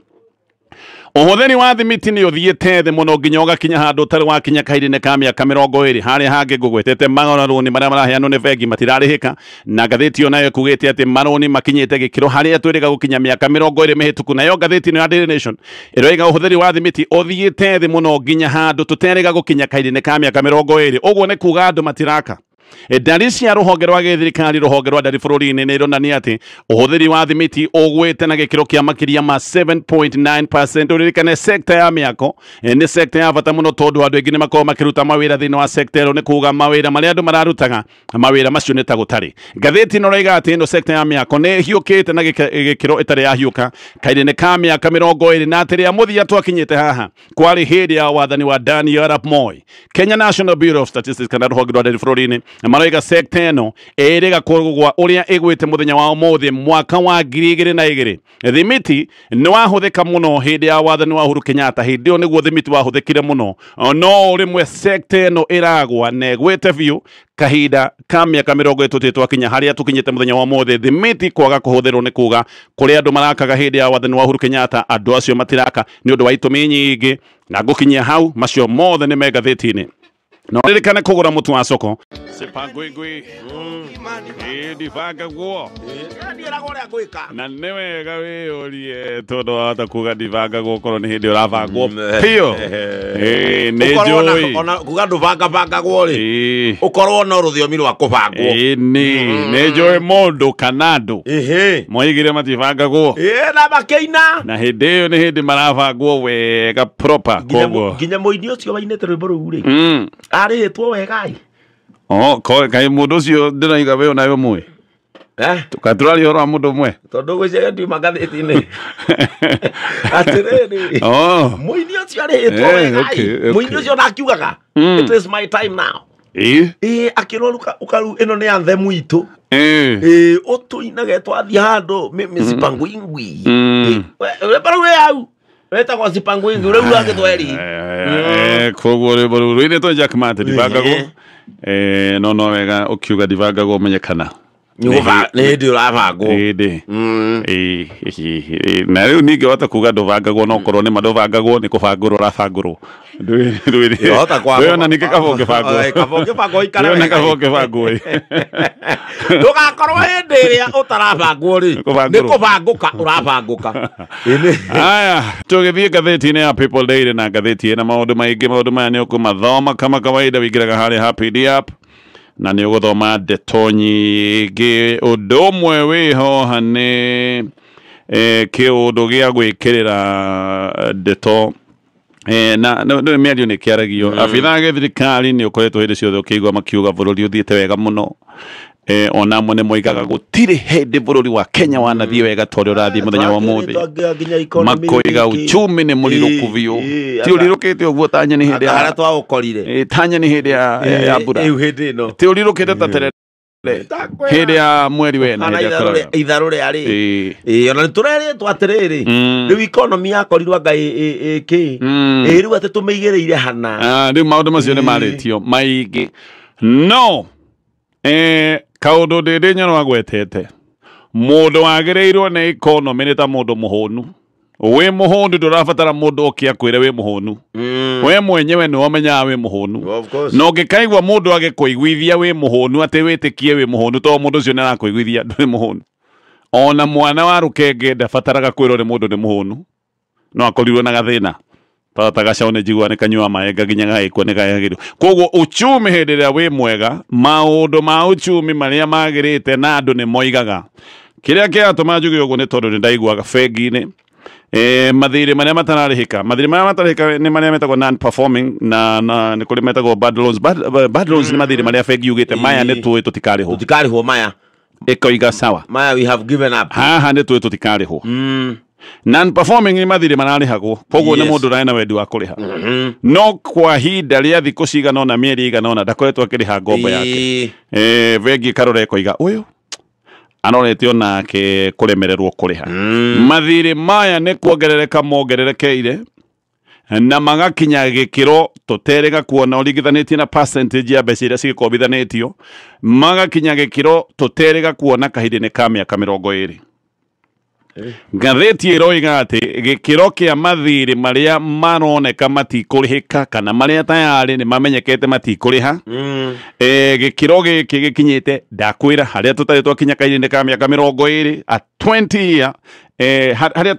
ũhũthĩri wa thimiti nĩ ũthiĩte thĩ mũno nginya ũgakinya handũ ũtarĩ wakinya kahinda-inĩ ka mĩaka 20. Harĩa hangĩ ngũgwetete marũni marĩa maraheanwo nĩ bengi matirarĩhĩka, na ngathĩti ĩyo nayo ĩkugĩte atĩ marũni makinyĩte gĩkĩro harĩa twĩrĩga gũkinya mĩaka 20 mĩhĩtũku. Nayo ngathĩti ĩno ya Daily Nation ĩroiga ũhũthĩri wa thimiti ũthiĩte thĩ mũno nginya handũ tũterĩga gũkinya kahinda-inĩ ka mĩaka 20. Ũguo nĩ kuga andũ matiraka. Ndari cia rũhonge rwa gĩthirikari rũhonge rwa ndari bũrũri-inĩ nĩ ironania atĩ ũhũthĩri wa thimiti ũgwĩte na gĩkĩro kĩa makĩria ma 7.9%. Ũririkane sekta ya mĩako nĩ sekta ya bata mũno tondũ andũ aingĩ nĩ makoragwo makĩruta mawĩra thĩinĩ wa sekta ĩno, nĩ kuga mawĩra marĩa andũ mararutaga mawĩra macio nĩ ta gũtarĩ. Ngathĩti ĩno ĩroiga atĩ ĩno sekta ya mĩako nĩ ĩhiũkĩte na gĩkĩro ĩtarĩ yahiũka kahinda-inĩ ka mĩaka 20, na atĩ rĩa mũthia twakinyĩte haha kwarĩ hĩndĩ ya wathani wa Daniel Arap Moi. Kenya National Bureau of Statistics kana rũhonge rwa ndari bũrũri-inĩ maroiga sekta ĩno ĩrĩga kũgwa ũrĩa ĩgwĩte mũthenya wa ũmũthĩ mwaka wa 2002. Thimiti nĩ wahũthĩka mũno hĩndĩ ya wathani wa Uhuru Kenyatta, hĩndĩ ĩyo nĩguo thimiti wahũthĩkire mũno, no rĩmwe sekta ĩno ĩragwa na ĩgwĩte biũ kahinda ka mĩaka 30 twakinya harĩa tũkinyĩte mũthenya wa ũmũthĩ. Thimiti kwaga kũhũthĩrwo nĩ kuga kũrĩa andũ marakaga hĩndĩ ya wathani wa Uhuru Kenyatta, andũ acio matiraka nĩ ũndũ wa itũmi nyingĩ, na ngũkinyia hau macio mothe nĩ me ngathĩti-inĩ. No ririkane kũgũra mũtu wa soko sipangwingwi ndibangagwo na nĩ wega wĩyũrie tondũ wahota kuga ndibangagwo korwo nĩ hĩndĩ ũrabangwo biũ. Nĩ njũĩ ona kuga ndũbangabangagwo rĩ, ũkorwo no rũthiomi rwa kũbangwo. Nĩ njũĩ mũndũ kana andũ moigire matibangagwo na makĩina, na hĩndĩ ĩyo nĩ hĩndĩ marabangwo wega proper. Koguo nginya mũini ũcio wainĩte rwĩmbo rũu rĩ arĩhĩtwo wega. Kaĩ mũndũ ũcio ndĩraiga we onawe ũmwe tũratũraria ũhoro wa mũndũ ũmwe tondũ gwĩciria ndiuma ngathĩti-inĩ atĩrĩrĩ, mũini ũcio arĩhĩtwo wega. Mũini ũcio ona akiugaga it is my time now. Ĩ. Ä akä rwo ukaru ä no nä anthem itå. Ĩ. Å tå inage twathiä handå mĩcipangwingwi. Rĩu hau wetagwo cipangwingwi rĩu rwa gĩthweri. Koguo rwĩmbo rũu rũinĩtwo Jack Martin ndibangagwo. No no wega ũkiuga ndibangagwo ũmenye kana nĩ hĩndĩ ũrabangwo. Ĩndĩ. Ĩ, na rĩu ningĩ wahota kuga ndũbangagwo, no korwo nĩma ndũbangagwo, nĩ kũbangũrwo ũrabangũrwo. Wahota Ndwĩona ningĩ kaba ũngĩbangwo. Kaba ũngĩbangwo ũikare Ndwĩona wega. kaba ũngĩbangwo ĩ. Ndũgakorwo hĩndĩ ĩrĩa ũtarabangwo rĩ, Kũbangũrwo. nĩ kũbangũka ũrabangũka. Aya, tũgĩthiĩ ngathĩti-inĩ ya People Daily, na ngathĩti ĩna maũndũ maingĩ. Maũndũ maya nĩ ũkũmathoma kama kawaida, wĩingĩraga harĩa ha PD app na nĩ ũgũthoma ndeto nyingĩ. Ũndũ ũmwe wĩho nĩ kĩũndũ gĩa gwĩkĩrĩra ndeto. Na mĩario nĩ kĩaragio abithaa a gĩthirikari nĩ ũkoretwo hĩndĩ ciothe ũkĩigua makiuga bũrũri ũthiĩte wega mũno. Ona amwe nĩ moigaga gũtirĩ hĩndĩ bũrũri wa Kenya wanathiĩ wega ta ũrĩa ũrathiĩ mũthenya wa ũmũthĩ. Makoiga uchumi nĩ mũrirũku biũ, ti ũrirũkĩte ũguo ta nyeni hĩndĩ harĩa ya twaũkorire. Ta nyeni hĩndĩ ya mbura. Ĩu hĩndĩ ĩno. Ti ũrirũkĩte ta terere hĩndĩ ya mweri wena Kana hĩndĩ ya itharũ korona. Itharũ rĩa rĩ. Ĩ, ona nĩ tũrerĩtwo atĩrĩrĩ, rĩu economy yakorirwo anga ĩkĩ ĩ rĩu atĩ tũmĩigĩrĩire hana. Ah, rĩu maũndũ macio nĩ marĩtio maingĩ, no kaũndũ ndĩndĩ Nyoro agwetete, mũndũ wagĩrĩirwo nĩ economy nĩ ta mũndũ mũhũnu. Wĩ mũhũnu, ndũrabatara mũndũ ũke akwĩre wĩ mũhũnu. We mwenyewe nĩ ũmenyaga wĩ mũhũnu. Of course. Na ũngĩkaigua mũndũ agĩkũiguithia wĩ mũhũnu, atĩ wĩtĩkie wĩ mũhũnu tondũ mũndũ ũcio nĩ arakũiguithia, ndũrĩ mũhũnu. Ona mwana wa rũkenge ndabataraga kwĩrwo nĩ mũndũ nĩ mũhũnu, no akorirwo na gathĩna ta gacaũ nĩ njiguaga nĩ kanyua maenga nginya gagĩkua nĩ gayagĩrwo. Koguo uchumi hĩndĩ ĩrĩa wĩ mwega, maũndũ ma uchumi marĩa magĩrĩte na andũ nĩ moigaga. Kĩrĩa kĩratũma njuge ũguo nĩ tondũ nĩ ndaiguaga bengi-inĩ mathirĩ marĩa matararĩhĩka, mathirĩ marĩa matararĩhĩka nĩ marĩa metagwo non performing na nĩ kũrĩ metagwo bad loans. Bad loans nĩ mathirĩ marĩa bengi yugĩte maya nĩ tũĩ tũtikarĩhwo. Tũtikarĩhwo maya. Ĩkoiga sawa, maya we have given up. Haha nĩ tũĩ tũtikarĩhwo. Non performing nĩ mathirĩ mararĩhagwo, koguo nĩ mũndũ ũrarĩ na wendi wa kũrĩha, no kwa ihinda rĩa thikũ cigana ũna, mĩeri igana ũna, ndakoretwo akĩrĩha ngombo yake. Bengi ĩkarora ĩkoiga ũyũ arorete onake kũremererwo kũrĩha. Mathirĩ maya nĩ kuongerereka mongererekeire na magakinya gĩkĩro tũterĩga kuona ũringithanĩtie na percentage ya mbeca iria cigĩkombithanĩtio, magakinya gĩkĩro tũterĩga kuona kahinda-inĩ ka mĩaka 20. Ngathĩti ĩroiga atĩ gĩkĩro kĩa mathirĩ marĩa maroneka matikũrĩhĩka kana marĩa tayarĩ nĩ mamenyekete matikũrĩha, gĩkĩro gĩkĩ gĩkinyĩte, ndakwĩra, harĩa tũtarĩ twakinya kahinda-inĩ ka mĩaka 20, a 20 year, harĩa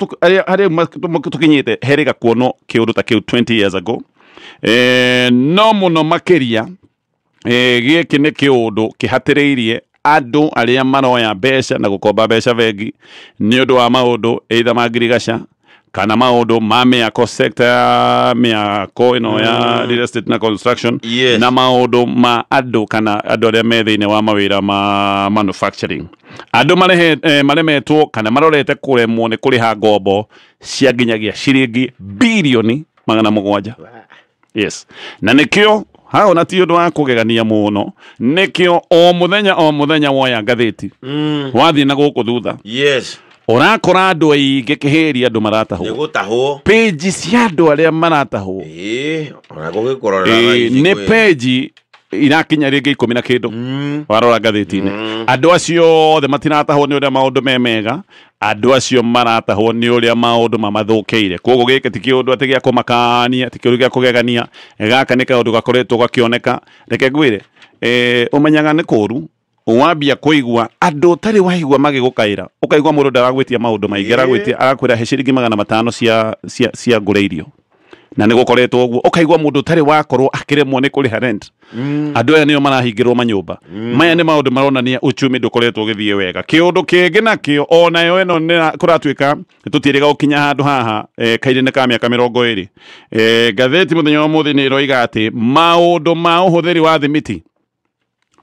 tũkinyĩte herĩga kuonwo kĩũndũ ta kĩu 20 years ago. No mũno makĩria, gĩkĩ nĩ kĩũndũ kĩhatĩrĩirie andũ arĩa maroya mbeca na gũkomba mbeca bengi nĩ ũndũ wa maũndũ either ma ngirigaca kana maũndũ ma mĩako, sector ya mĩako ĩno ya real estate na construction, na maũndũ ma andũ kana andũ arĩa me thĩinĩ wa mawĩra ma manufacturing, andũ maremetwo kana marorete kũremwo nĩ kũrĩha ngombo cia nginyagia ciringi birioni 700. Yes, na nĩkĩo hau na ti ũndũ wa kũgegania mũno, nĩkĩo o mũthenya o mũthenya woya ngathĩti, wathiĩ na gũkũ thutha, ũrakora andũ aingĩ kĩhĩri, andũ nĩ maratahwo. Gũtahwo. Peji cia andũ arĩa maratahwo, Ĩ, ona gũgĩkũrora thaa ici nĩ peji irakinya rĩngĩ 10 na kĩndũ. Warora ngathĩti-inĩ, andũ acio othe matiratahwo nĩ ũrĩa maũndũ me mega, andũ acio maratahwo nĩ ũrĩa maũndũ mamathũkĩire. Koguo gĩkĩ ti kĩũndũ atĩ gĩa kũmakania, ti kĩũndũ gĩa kũgegania, gaka nĩ kaũndũ gakoretwo gakĩoneka. Reke ngwĩre, ũmenyaga nĩ kũũru wambia kũigua andũ ũtarĩ waigua magĩgũkaĩra, ũkaigua mũndũ ndaragwĩtia maũndũ maingĩ, aragwĩtia arakwĩra he ciringi 500 cia ngũre irio, na nĩ gũkoretwo ũguo ũkaigua mũndũ ũtarĩ wakorwo akĩremwo nĩ kũrĩha rent. Andũ aya nĩo marahingĩrwo manyũmba. Maya nĩ maũndũ maronania uchumi ndũkoretwo ũgĩthiĩ wega. Kĩũndũ kĩngĩ nakĩo onayo ĩno nĩ kũratuĩka tũtiĩrĩga gũkinya handũ haha kahinda-inĩ ka mĩaka 20. Ngathĩti mũthenya wa ũmũthĩ nĩ ĩroiga atĩ maũndũ ma ũhũthĩri wa thimiti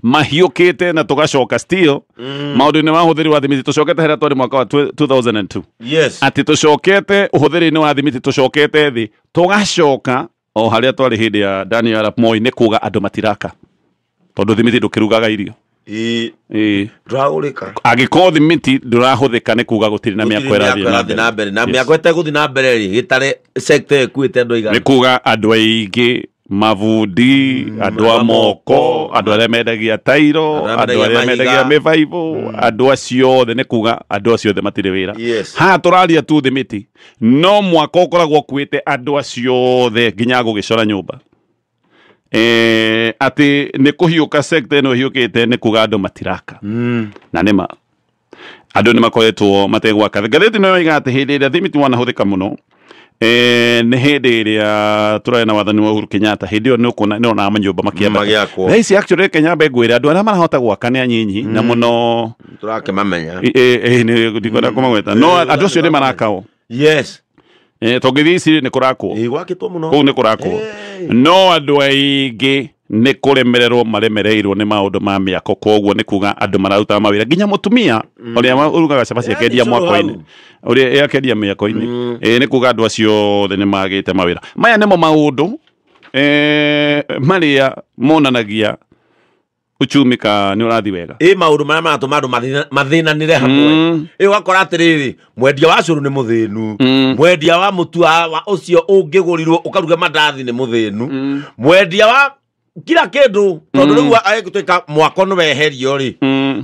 mahiũkĩte na tũgacoka still maũndũ-inĩ ma ũhũthĩri wa thimiti tũcokete harĩa twarĩ mwaka wa 2002, atĩ tũcokete ũhũthĩri-inĩ wa thimiti, tũcokete thĩ, tũgacoka o harĩa twarĩ hĩndĩ ya Daniel Arap Moi, nĩ kuga andũ matiraka. Tondũ thimiti ndũkĩrugaga irio. Ĩĩ, ndũragũrĩka. Angĩkorwo thimiti ndũrahũthĩka nĩ kuga gũtirĩ na mĩako ĩrathiĩ na mbere. Na mĩako ĩtegũthiĩ na mbere rĩ, gĩtare sector ĩkuĩte andũ aigana? Nĩ kuga andũ aingĩ, mabundi, andũ a moko, andũ arĩa mendagia tairo, andũ arĩa mendagia mĩbaibũ, andũ acio othe, nĩ kuga andũ acio othe matirĩ wĩra. Haha tũraria tu thimiti, no mwaka ũkoragwo ũkuĩte andũ acio othe nginya gũgĩcora nyũmba. Atĩ nĩ kũhiũka sector ĩno ĩhiũkĩte nĩ kuga andũ matiraka. Na nĩma andũ nĩ makoretwo mategwaka. Ngathĩti ĩno yoiga atĩ hĩndĩ ĩrĩa thimiti wanahũthĩka mũno, nĩ hĩndĩ ĩrĩa tũrarĩ na wathani wa Uhuru Kenyatta. Hĩndĩ ĩyo nĩ ũkuona nĩ onaga manyũmba makĩambata. Thaa ici actually reke nyambe ngwĩre andũ arĩa marahota gwaka nĩ anyinyi na mũno tũrakĩmamenya. Ndikwenda kũmagweta, no andũ acio nĩ marakao. Yes. Tũngĩthiĩ ici nĩ kũrakwo. Gwakĩtwo mũno. Kũu nĩ kũrakwo. No andũ aingĩ nĩ kũremererwo maremereirwo nĩ maũndũ ma mĩako, koguo nĩ kuga andũ mararutaga mawĩra nginya mũtumia ũrĩa ũrugaga cabaci akendia mwako-inĩ, ũrĩa akendia mĩako-inĩ, nĩ kuga andũ acio othe nĩ magĩte mawĩra. Maya nĩmo maũndũ marĩa monanagia uchumi ka nĩ ũrathiĩ wega. Ĩ maũndũ marĩa maratũma andũ mathĩnanĩre hamwe. Ĩ ũgakora atĩrĩrĩ, mwendia wa cũrũ nĩ mũthĩnu, mwendia wa mũtu wa ũcio ũngĩgũrirwo ũkaruga mandathi nĩ mũthĩnu, mwendia wa kila kĩndũ, tondũ rĩu agĩtuĩka mwako nĩ weherio rĩ,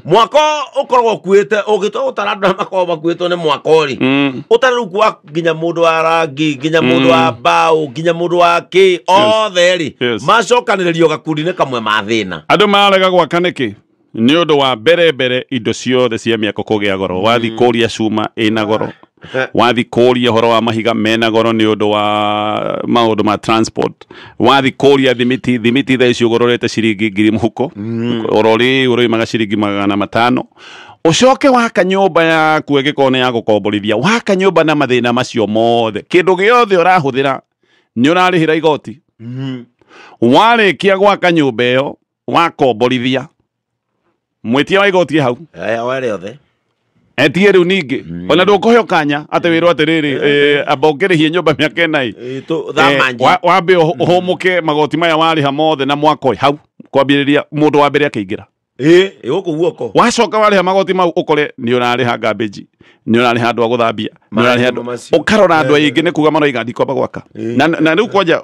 mwako ũkoragwo ũkuĩte, ũngĩtua gũtara andũ arĩa makoragwo makuĩtwo nĩ mwako rĩ, ũtare rĩu kwa nginya mũndũ wa rangi, nginya mũndũ wa mbaũ, nginya mũndũ wa kĩ, othe rĩ, macokanĩrĩrio gakundi-inĩ kamwe mathĩna. Andũ marega gwaka nĩkĩ? Nĩ ũndũ wa mbere mbere indo ciothe cia mĩako kũgĩa goro. Wathiĩ kũria cuma ĩna goro, wathi kũria ũhoro wa mahiga mena goro nĩ ũndũ wa maũndũ ma transport, wathi kũria thimiti, thimiti thaa ici ũgũrũrĩte ciringi 1,000 mũhuko, oro rĩu ũrĩmaga ciringi 500. Ũcoke waka nyũmba yaku ĩngĩkorwo nĩ ya gũkomborithia, waka nyũmba na mathĩna macio mothe, kĩndũ gĩothe ũrahũthĩra nĩ ũrarĩhĩra igoti. Warĩkia gwaka nyũmba ĩyo wakomborithia, mwĩtia wa igoti hau etie rĩu ningĩ ona ndũkũheo kanya atĩ wĩrwo atĩrĩrĩ, amba ũkĩrĩhie nyũmba mĩaka ĩna ĩ, wambe ũhũmũke magoti maya warĩha mothe na mwaka ũyũ hau kwambĩrĩria mũndũ wa mbere akĩingĩra. Gũkũ guoko. Wacoka warĩha magoti mau ũkore nĩ ũrarĩha garbage, nĩ ũrarĩha andũ a gũthambia, nĩ ũrarĩha andũ, ũkarora andũ aingĩ nĩ kuga maroiga ndikwamba gwaka. Na rĩu kwanja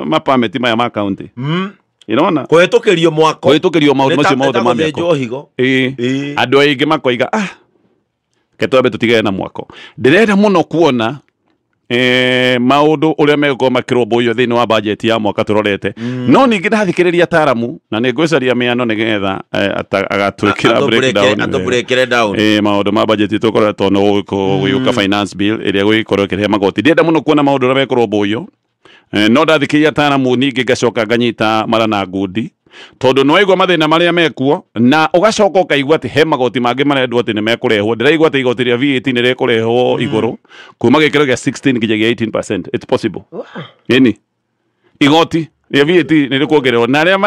mapameti maya ma county ĩrona kũhetũkĩrio mwako, kũhetũkĩrio maũndũ macio mothe ma mĩako. Andũ aingĩ makoiga ah, ke twambe tũtigane na mwako. Ndĩrenda mũno kuona maũndũ ũrĩa megũkorwo makĩrũmbũiyo thĩinĩ wa bajeti ya mwaka tũrorete. No ningĩ ndathikĩrĩria ataramu na nĩ ngwĩcaria mĩano nĩgetha agatwĩkĩra breakdown maũndũ ma bajeti tũkoretwo no gũgĩũka finance bill ĩrĩa gũgĩkorwo ĩkĩrehe magoti. Ndĩrenda mũno kuona maũndũ ũrĩa mekũrũmbũiyo. No ndathikĩrĩria ataramu ningĩ ngacoka nganyita mara na ngundi, tondũ nĩ waigua mathĩna marĩa mekuo na ũgacoka ũkaigua atĩ he magoti mangĩ marendwo atĩ nĩ mekũrehwo. Ndĩraigua atĩ igoti rĩa VAT nĩ rĩkũrehwo igũrũ kuma gĩkĩro gĩa 16 nginya gĩa 18%. It's possible. Ĩni igoti rĩa VAT nĩ rĩkuongererwo, na arĩa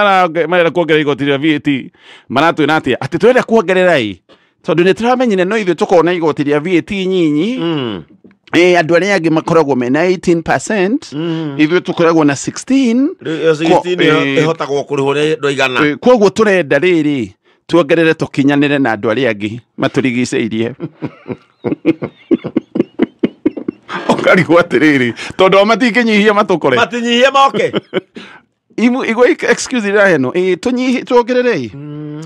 marenda kuongerera igoti rĩa VAT maratwĩra atĩa? Atĩ tũrenda kuongerera ĩ, tondũ nĩ tũramenyire no ithuĩ tũkorwo na igoti rĩa VAT nyinyi. Andũ arĩa angĩ makoragwo mena 18%, ithuĩ tũkoragwo na 16. Ĩhotagwo kũrĩhwo nĩ andũ aigana. Koguo tũrenda rĩrĩ tuongerere tũkinyanĩre na andũ arĩa angĩ matũrigicĩirie. Ũkarigwo atĩrĩrĩ, tondũ o matingĩnyihia matũkore, matinyihie moke. Igua excuse ĩrĩa ĩno, tuongerere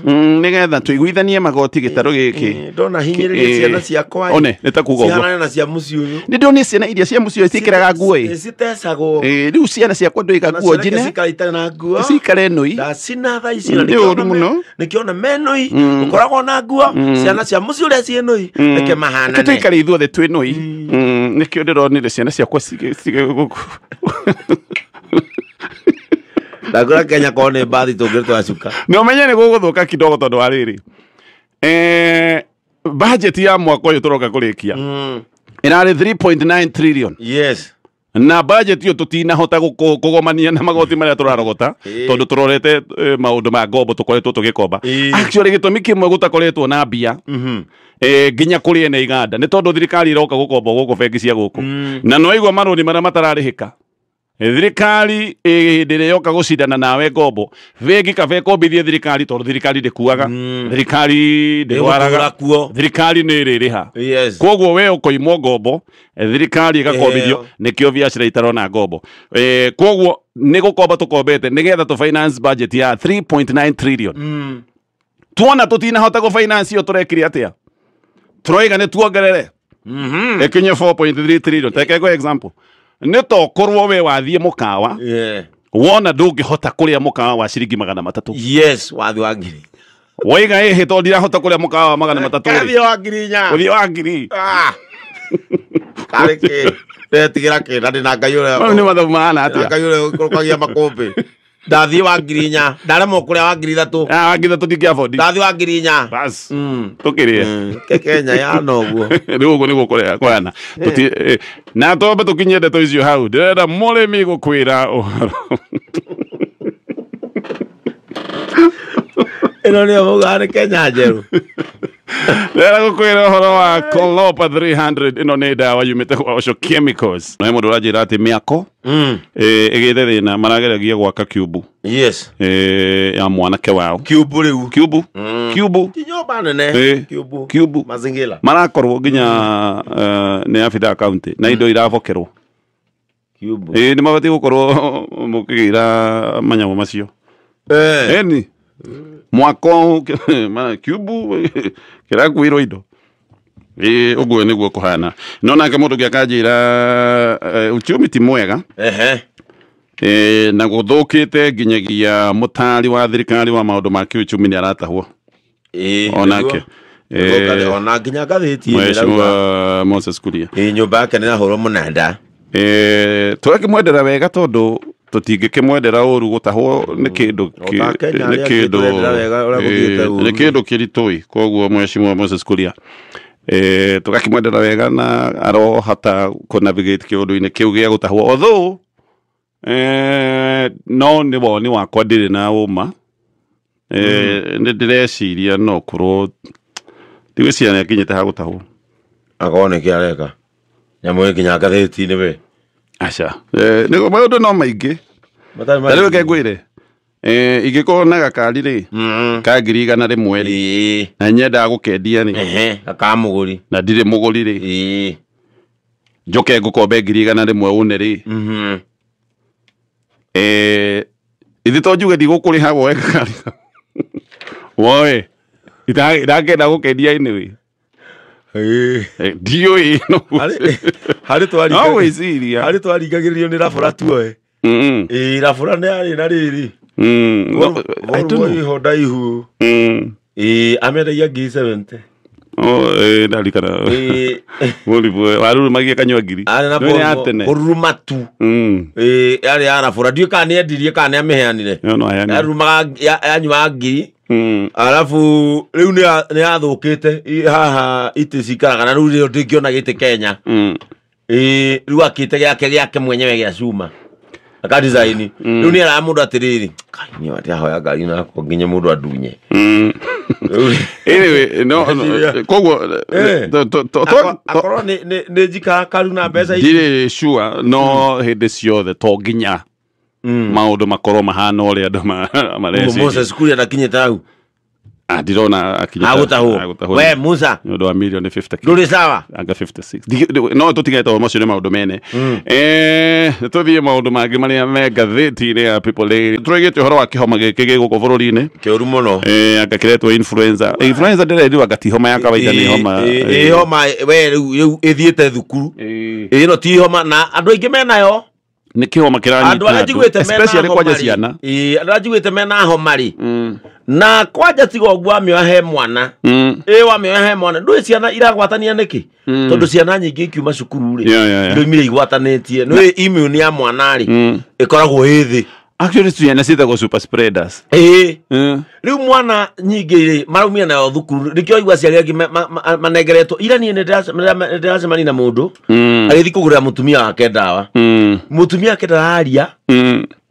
nĩgetha tũiguithanie magoti gĩtarũ gĩkĩ. Ndona hinyĩrĩria ciana ciakwa. One, nĩ ta kuga ũguo. Cihanane na cia mũciĩ ũyũ. Nĩ ndonire ciana iria cia mũciĩ ũyũ ciĩkĩraga nguo ĩ. Citecagwo. Rĩu ciana ciakwa ndũiga nguo njine. Cikare itarĩ na nguo. Cikare nũi. Ndacina thaa ici na Nĩ ũru mũno. nĩkĩona me nũi. Ũkoragwo na nguo. Ciana cia mũciĩ ũrĩa ciĩ nũi. Reke mahanane. Reke tũikare ithuothe twĩ nũi. Nĩkĩo ndĩronire ciana ciakwa gũkũ. Ndakora Kenya korwo nĩ mbathi tũngĩrĩ twacuka. No menye nĩ gũgũthũka kidogo tondũ wa rĩrĩ. Budget ya mwaka ũyũ tũroka kũrĩkia ĩrarĩ 3.9 trillion. Yes. Na budget ĩyo tũtinahota kũgomania na magoti marĩa tũrarogota tondũ tũrorete maũndũ ma ngombo tũkoretwo tũgĩkomba. Actually gĩtũmi kĩmwe gũtakoretwo na mbia nginya kũrĩ ene iganda nĩ tondũ thirikari ĩroka gũkomba gũkũ bengi cia gũkũ. Na no waigua marũni marĩa matararĩhĩka. Thirikari hĩndĩ ĩrĩa yoka gũcindana nawe ngombo, bengi kaba ĩkombithie thirikari tondũ thirikari ndĩkuaga, thirikari ndĩrwaraga, kuo. Thirikari nĩ ĩrĩrĩha. Yes. Koguo we ũkoimwo ngombo, thirikari ĩgakombithio, nĩkĩo biacara itarona ngombo. Koguo nĩ gũkomba tũkombete nĩgetha tũ finance budget ya 3.9 trillion. Tuona tũtinahota gũ finance ĩyo, tũrekire atĩa? Tũroiga nĩ tuongerere ĩkinye 4.3 trillion. Take go example, nĩ tokorwo we wathiĩ mũkawa, wona ndũngĩhota kũrĩa mũkawa wa ciringi 300. Yes, wathi wa 1000. Waiga ĩhĩ, tondũ ndirahota kũrĩa mũkawa wa 300 rĩ, Kathi wa 4000. Ũthiĩ wa 1000. Ah. Karĩ kĩ? Ndetigĩra kĩ na ndĩna Ngai ũrĩa. Mau nĩ mathabu mahana Na atĩa? Ngai ũrĩa ũikũrũkagia makũmbĩ. Ndathiĩ wa 4000, ndaremwo kũrĩa wa 3000. Ah, wa 3000 ndingĩ afford. Ndathiĩ wa 4000. Bas, tũkĩrĩe. Ke Kenya yana ũguo. Rĩu ũguo nĩguo kũrĩa kũhana. Na twambe tũkinyie ndeto icio hau, ndĩrenda mũrĩmi gũkwĩra ũhoro. Ĩno nĩyo maugaga nĩ Kenya njerũ. Ndĩrenda gũkwĩra ũhoro wa Colopa 300. Ĩno nĩ ndawa yumĩte kwa Osho Chemicals. Na he mũndũ ũranjĩra atĩ mĩako ĩgĩte thĩna, marageragia gwaka kiubu ya mwanake wao. Kiubu rĩu. Kiubu, kiubu. Ti nyũmba nene. Kiubu. Kiubu. Mazingira. Marakorwo nginya nĩ abithaa county na indo irabokerwo. Kiubu. Nĩ mabatiĩ gũkorwo mũkĩgĩra manyamũ macio. Eni mwako kiubu kĩrakuĩrwo indo. Ĩ ũguo nĩguo kũhana. No nake mũndũ ũngĩ akanjĩra uchumi ti mwega. Na gũthũkĩte nginyagia mũtari wa thirikari wa maũndũ ma kĩuchumi nĩ aratahwo. Onake. Ona nginya ngathĩti ĩno ĩrauga. Mheshimiwa Moses Kuria. Nyũmba yake nĩ ĩrahũrwo mũnanda. Tũgakĩmwendera wega tondũ tũtingĩkĩmwendera ũru, gũtahwo nĩ kĩndũ Ota Kenya nĩ arĩa kĩndũ angĩ tũrendera wega ũrĩa gũthiĩte ũru. Nĩ kĩndũ kĩritũ. Koguo Mheshimiwa Moses Kuria, tũgakĩmwendera wega na arohota kũ navigate kĩũndũ-inĩ kĩu gĩa gũtahwo, although no nĩ woni wakwa, ndirĩ na ũma. Nĩ ndĩreciria no korwo ndigwĩciria nĩ akinyĩte ha gũtahwo. Akorwo nĩkĩ areka nyamũ ĩ nginya ngathĩti-inĩ we. Aca. Nĩ maũndũ no maingĩ. Matarĩ Ta rĩu reke ngwĩre, ingĩkorwo na gakari rĩ, ka 100,000 rĩ, na nyendaga gũkendia rĩ, Gakamũgũri. Na ndirĩ mũgũri rĩ, njoke ngũkombe 100,000 une rĩ, ithe to njuge ndigũkũrĩha, woe gakari kau. Woe ndakenda gũkendia anyway. Ndiũĩ no Harĩ no gwĩciria. Harĩ twaringagĩrĩrio nĩ rabũra tuoe. Ĩ rabũra nĩ yarĩ na rĩrĩ. No, I don't know. Iho ndaihu. Ĩ amendagia 70,000. Oh, ndarikana. Mũrimũ warurumagia kanyua ngiri. Arĩ na Nĩ ya tene. kũruruma tu. Ĩ yarĩ ya rabũra, ndiũĩ kana nĩ endirie kana nĩ amĩheanire. Ĩyo no aheanire. Yarurumaga yanyuaga 1000. Arabu rĩu nĩ yathũkĩte haha itĩ cikaraga na rĩu rĩo ndĩngĩona gĩtĩ Kenya. Ĩ rĩu akĩte gĩake mwenyewe gĩa cuma, aka design. Rĩu nĩ araga mũndũ atĩrĩrĩ, kai niĩ ndĩrahoya ngari nakwa nginya mũndũ andunye. Rĩu Anyway, no, koguo Akorwo nĩ njikara karu na mbeca ici. Ndirĩ sure, no hĩndĩ ciothe to nginya maũndũ makorwo mahana ũrĩa andũ mareciria. Moses Kuria ndakinyĩte hau. Ah, ndirona akinyĩte agũtahwo. Agũtahwo. We Musa, nĩ ũndũ wa milioni 50. Ndũrĩ sawa. Anga 56. No tũtigane tondũ macio nĩ maũndũ mene. Tũthiĩ maũndũ mangĩ marĩa me ngathĩti-inĩ ya People Daily. Tũraigĩte ũhoro wa kĩhoma gĩkĩ gĩ gũkũ bũrũri-inĩ. Kĩũru mũno. Anga kĩretwo influenza. Influenza ndĩrerirwo anga ti homa ya kawaida, nĩ homa. Ĩ homa we rĩu ĩthiĩte thukuru. Ĩno ti homa na andũ aingĩ menayo. Nĩ kĩhoma kĩranyita Andũ arĩa njiguĩte mena especially homa kwanja rĩ, ciana. Ĩ, andũ arĩa njiguĩte mena homa rĩ, na kwanja tiga ũguo wamĩoya he mwana. Ĩ wamĩoya he mwana, ndũĩ ciana iragwatania nĩkĩ? Tondũ ciana nyingĩ ikiuma cukuru rĩ, ndũimire igwatanĩtie, nĩũĩ immune ya mwana rĩ ĩkoragwo ĩ thĩ. Actually ciana ciĩtagwo super spreaders. Ĩ rĩu mwana nyingĩ rĩ maraumire nayo thukuru, nĩkĩo igua aciari angĩ manengeretwo ira. Niĩ nĩndĩracemania na mũndũ agĩthiĩ kũgũrĩra mũtumia wake ndawa. Mũtumia wake ndararia,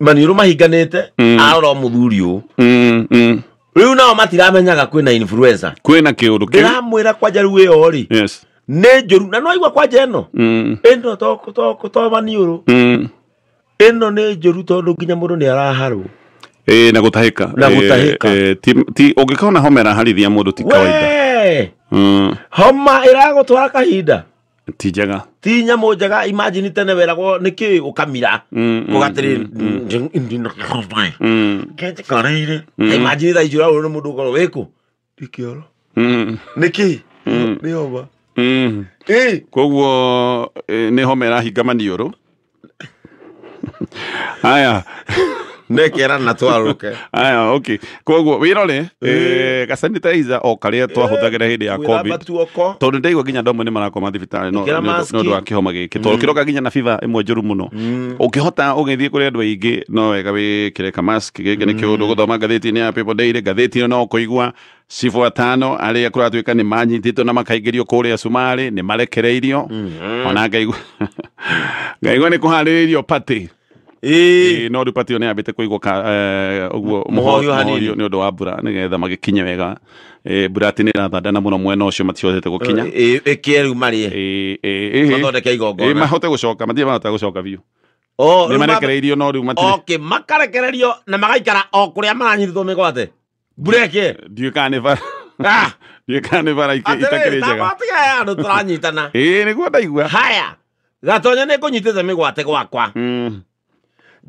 maniũrũ mahinganĩte, arora o mũthuri ũũ. Rĩu nao matiramenyaga kwĩna influenza. Kwĩna kĩũndũ kĩu. Ndĩramwĩra kwanja rĩu ĩyo rĩ nĩ njũru, na no aigua kwanja ĩno ĩno to maniũrũ. Ĩno nĩ njũru tondũ nginya mũndũ nĩ araharwo. Na gũtahĩka. Na gũtahĩka. Ti ũngĩkona homa ĩraharithia mũndũ ti kawaida. Homa ĩragũtwara kahinda. Ti njega. Ti nyamũ njega. Imagine tene weragwo nĩkĩ ũkamira. Ũgatĩrĩ njikarĩire. Imagine thaa ici ũrarwo nĩ mũndũ ũkorwo wĩkũ? Ndikĩoro. Nĩkĩ? Nĩ homa. Koguo nĩ homa ĩrahinga maniũrũ. Haya. Nekera na twarũke. Aya, okay. Koguo wĩrore ga sanitizer o karĩa twahũthagĩra hĩndĩ ya COVID. Tondũ ndaigua nginya andũ amwe nĩ marakoma thibitarĩ no nĩ ũndũ wa kĩhoma gĩkĩ. Tondũ kĩroka nginya na fever ĩmwe njũru mũno. Ũngĩhota ũgĩthiĩ kũrĩ andũ aingĩ no wega wĩkĩre ka mask. Gĩkĩ nĩ kĩũndũ gũthoma ngathĩti-inĩ ya People Daily. Ngathĩti ĩno no kũigua cibũ atano arĩa kũratuĩka nĩ manyitĩtwo na makaingĩrio kũrĩa Cumarĩ nĩ marekereirio. Ona ngaigua nĩ kũharĩrĩirio party. No rĩu party ĩyo nĩ yambĩte kũigwo ũguo mũhorio nĩ ũndũ wa mbura nĩgetha magĩkinye wega. Mbura atĩ nĩ ĩrathandana mũno mwena ũcio matihotete gũkinya. Ĩkĩe rĩu marĩe. Mathondeke igongona. Mahote gũcoka, matirĩ mahota gũcoka biũ. Nĩ marekereirio no rĩu matirĩ. Okay, makarekererio na magaikara o kũrĩa maranyitĩtwo mĩgwate. Mbura ĩkĩe. Ndiũĩ kana nĩ bara. Ndiũĩ kana nĩ bara itakĩrĩ njega. Atĩrĩrĩ, andũ tũranyitana. Nĩguo ndaigua. Haya, Gatonya nĩ ngũnyitĩte mĩgwate gwakwa.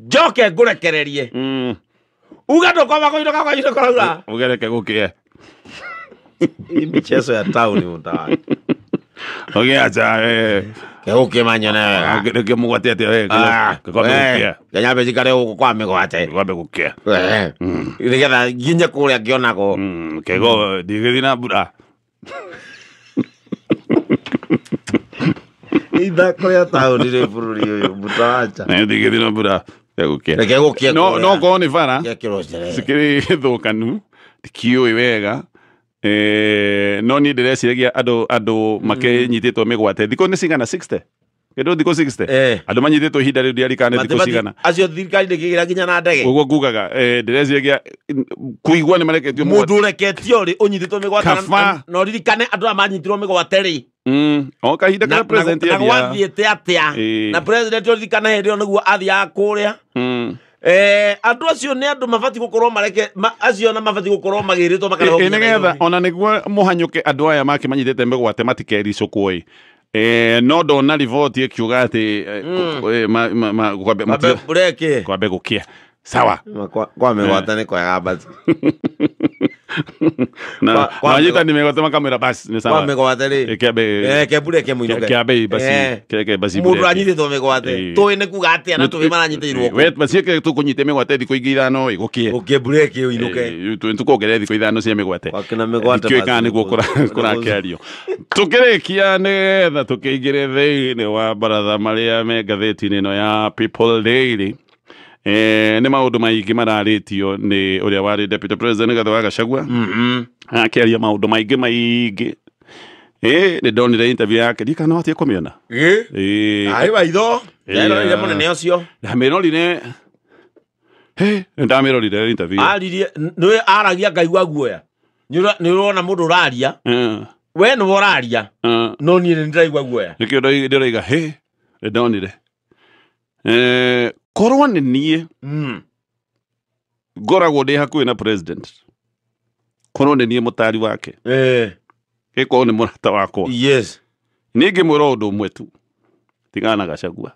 Njoke ngũrekererie. Uga ndũkwamba kũinũka kwanyu kũraura. Ũgereke gũkĩe. Michezo ya taũni mũtawani. Ũgĩacha. Gũkĩe manyone wega. Nĩkĩo mũgwate atĩa we? Kwambe gũkĩe. Nyambe njikare gũkũ kwa mĩgwate. Kwambe gũkĩe. Nĩgetha nginye kũrĩa ngĩonagwo. Kego ndigĩthiĩ na mbura. Ithako rĩa taũni rĩ bũrũri ũyũ mũtawacha. Ndigĩthiĩ na mbura. Reke gũkĩe. No no korwo nĩ bara cikĩrĩ thũkanu ndikĩũĩ wega. No niĩ ndĩreciragia andũ makĩnyitĩtwo mĩgwate thikũ nĩ cigana 60 kĩndũ thikũ 60 andũ manyitĩtwo ihinda rĩu ndiarikana thikũ cigana. Acio thirikari ndĩkĩgĩra nginya na ndege. Ũguo ngugaga ndĩreciragia kũigua nĩ mareketio mũndũ ũreketio rĩ ũnyitĩtwo mĩgwate na ũririkane andũ aya manyitirwo mĩgwate rĩ. O kahinda karĩa president na gwathiĩte atĩa na president ũririkane hĩndĩ ĩyo nĩguo athiaga kũrĩa. Andũ acio nĩ andũ mabatiĩ gũkorwo mareke acio na mabatiĩ gũkorwo magĩrĩtwo makarehwo nginya nĩgetha ona nĩguo mũhanyũke andũ aya makĩmanyitĩte mĩgwate matikericũkwo. No ndona riboti ĩkiuga atĩ kwambe gũkĩe. Sawa. Kwa mĩgwate nĩ kwega basi. Na anyitani mĩgwate makamwĩra basi nĩ sawa. Kwa mĩgwate rĩ. Kĩambe mũinũke. Kĩambe basi. Kĩreke basi. Mũndũ anyitĩtwo mĩgwate. Tũĩ nĩ kuga atĩa na tũĩ maranyitĩirwo. We basi ĩke tũkũnyite mĩgwate thikũ ingĩ ithano ĩ gũkĩe. Gũkĩe mbureki ũinũke. Tũkuongerera thikũ ithano cia mĩgwate. Wakĩna mĩgwate. Ndikĩũĩ kana nĩguo kũrakĩario. Tũkĩrĩkia nĩgetha tũkĩingĩre thĩinĩ wa baratha marĩa me ngathĩti-inĩ ĩno ya People Daily. Nĩ maũndũ maingĩ mararĩtio nĩ ũrĩa warĩ Deputy President Rigathĩ wa Gachagua. Akĩaria maũndũ maingĩ maingĩ. Nĩ ndonire interview yake ndikana watie kũmĩona. Aĩ waitho. Nderorire mũnene ũcio. Ndamĩrorire. Ndamĩrorire interview. Aririe nĩ aragia ngaigua guoya. Nĩ ũrona mũndũ ũraria. We nĩwe ũraria. No niĩ nĩ ndĩraigua guoya. Nĩkĩo ndĩraiga nĩ ndonire. Korwo nĩ niĩ ngoragwo ndĩ hakuhĩ na president, korwo nĩ niĩ mũtari wake, ĩkorwo nĩ mũrata wakwa, yes, niĩ ngĩmwĩra ũndũ ũmwe tu, tigana na Gachagua,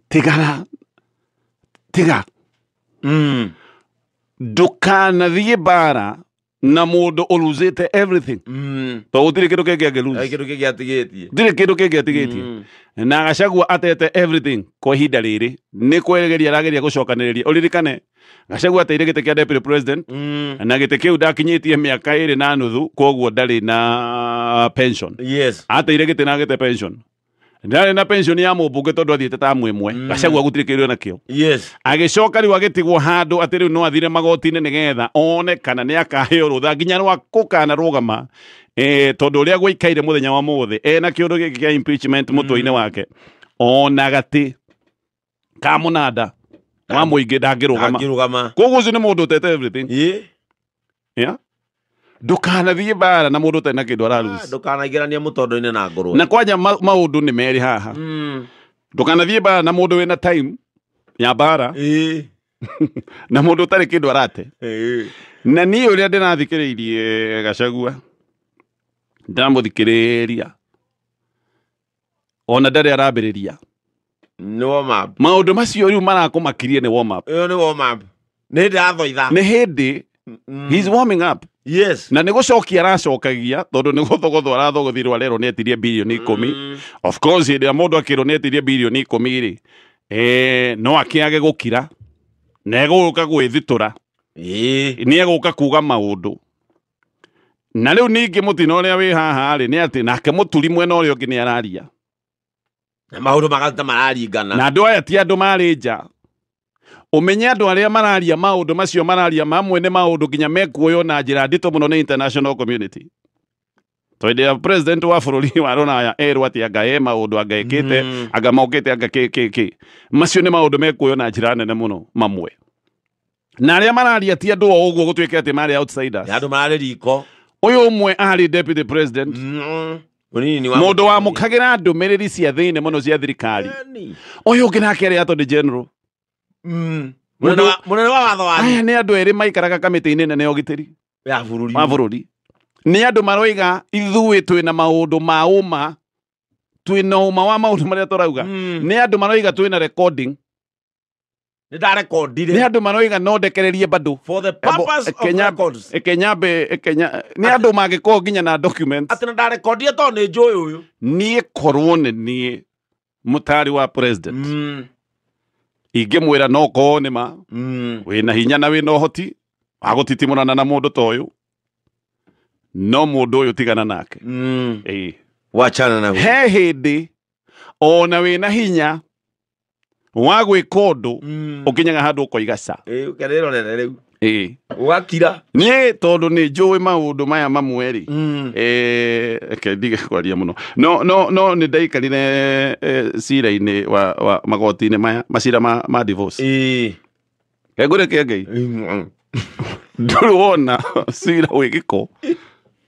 tigana, tiga, ndũkanathiĩ mbara na mũndũ ũluzĩte everything. Tondũ gũtirĩ kĩndũ kĩngĩ angĩlose. Kĩndũ kĩngĩ atigĩtie. Gũtirĩ kĩndũ kĩngĩ atigĩtie. Na Gachagua atete everything kwa ihinda rĩrĩ nĩ kwegeria arageria gũcokanĩrĩria. Ũririkane Gachagua ateire gĩtĩ kĩa deputy president na gĩtĩ kĩu ndakinyĩtie mĩaka 2.5 koguo ndarĩ na pension. Yes. Ateire gĩtĩ na gĩte pension. Ndarĩ na pension ya mũmbunge tondũ athiĩte ta ĩmwe. Gachagua gũtirĩ kĩndũ nakĩo. Yes. Agĩcoka rĩu agĩtigwo handũ atĩ rĩu no athire magoti-inĩ nĩgetha one kana nĩ akaheo rũtha nginya rwa kũkana rũgama. Tondũ ũrĩa gũikaire mũthenya wa mũthĩ ena kĩũndũ gĩkĩ kĩa impeachment mũtwe-inĩ wake ona gatĩ ka mũnanda wa mũingĩ ndangĩrũgama. Koguo ũcio nĩ mũndũ ũtete everything. Yeah. Ndũkanathiĩ mbara na mũndũ ũtarĩ na kĩndũ aralose. Ndũkanaingĩranie mũtondo-inĩ na ngũrwe. Na kwanja maũndũ nĩ merĩ haha. Ndũkanathiĩ mbara na mũndũ wĩna time ya mbara na mũndũ ũtarĩ kĩndũ arate. Na niĩ ũrĩa ndĩrathikĩrĩirie Gachagua, ndĩramũthikĩrĩria ona ndarĩ arambĩrĩria. Nĩ warm up. Maũndũ macio rĩu marakũmakirie nĩ warm up. Ĩyo nĩ warm up. Nĩ ndĩrathoitha. Nĩ hĩndĩ he's warming up. Yes. Na nĩ gũcokia aracokagia tondũ nĩ gũthogothwo arathogothirwo arerwo nĩ etirie bilioni 10. Of course hĩndĩ ĩrĩa mũndũ akĩrwo nĩ etirie bilioni 10 rĩ, no akĩage gũkira na egũka gwĩthitũra, nĩ egũka kuga maũndũ. Na rĩu ningĩ mũtino ũrĩa wĩ haha rĩ nĩ atĩ nake mũturi mwena ũrĩa ũngĩ nĩ araria. Na maũndũ magata mararingana. Na andũ aya ti andũ marĩ nja. Ũmenye andũ arĩa mararia maũndũ macio mararia mamwe nĩ maũndũ nginya mekuoywo na njĩra nditũ mũno nĩ international community. Tondũ ya president wa bũrũri wa rũraya erwo atĩ anga e maũndũ anga ĩkĩte, anga mokĩte anga kĩ kĩ kĩ. Macio nĩ maũndũ mekuoywo na njĩra nene mũno mamwe. Na arĩa mararia ti andũ o ũguo gũtuĩke atĩ marĩ outsiders. Andũ mararĩ riko. Ũyũ ũmwe arĩ deputy president. Mũndũ wamũkagĩra ndũmĩrĩri cia thĩinĩ mũno cia thirikari. Ũyũ ũngĩ nake arĩ attorney general. Mũnene wa watho wa aya nĩ andũ erĩ maikaraga kamĩtĩ-inĩ nene ya ũgitĩri ya bũrũri. Wa bũrũri. Nĩ andũ maroiga ithuĩ twĩna maũndũ ma ũma, twĩna ũma wa maũndũ marĩa tũrauga. Nĩ andũ maroiga twĩna recording. Nĩ ndarekondire. Nĩ andũ maroiga no ndekererie bado. For the purpose of records. Kenya nĩ andũ mangĩkorwo nginya na documents. Atĩ ndarekondire tondũ nĩ njũĩ ũyũ. Niĩ korwo nĩ niĩ mũtari wa president. Ingĩmwĩra no korwo nĩ ma wĩna hinya na wĩna ũhoti wa gũtitimũrana na mũndũ ta ũyũ, no mũndũ ũyũ tigana nake. Wachana na he hĩndĩ ona wĩna hinya wa gwĩka ũndũ ũkinyaga handũ ũkoiga ca. Ũkerĩrorere rĩu. Ũgakira. Niĩ tondũ nĩ njũĩ maũndũ maya mamwe rĩ, reke ndige kwaria mũno. No no no nĩ ndaikarire cira-inĩ wa magoti-inĩ maya, macira ma divorce. Kengũrĩke Ngai. Ndũrĩ wona cira wĩ gĩko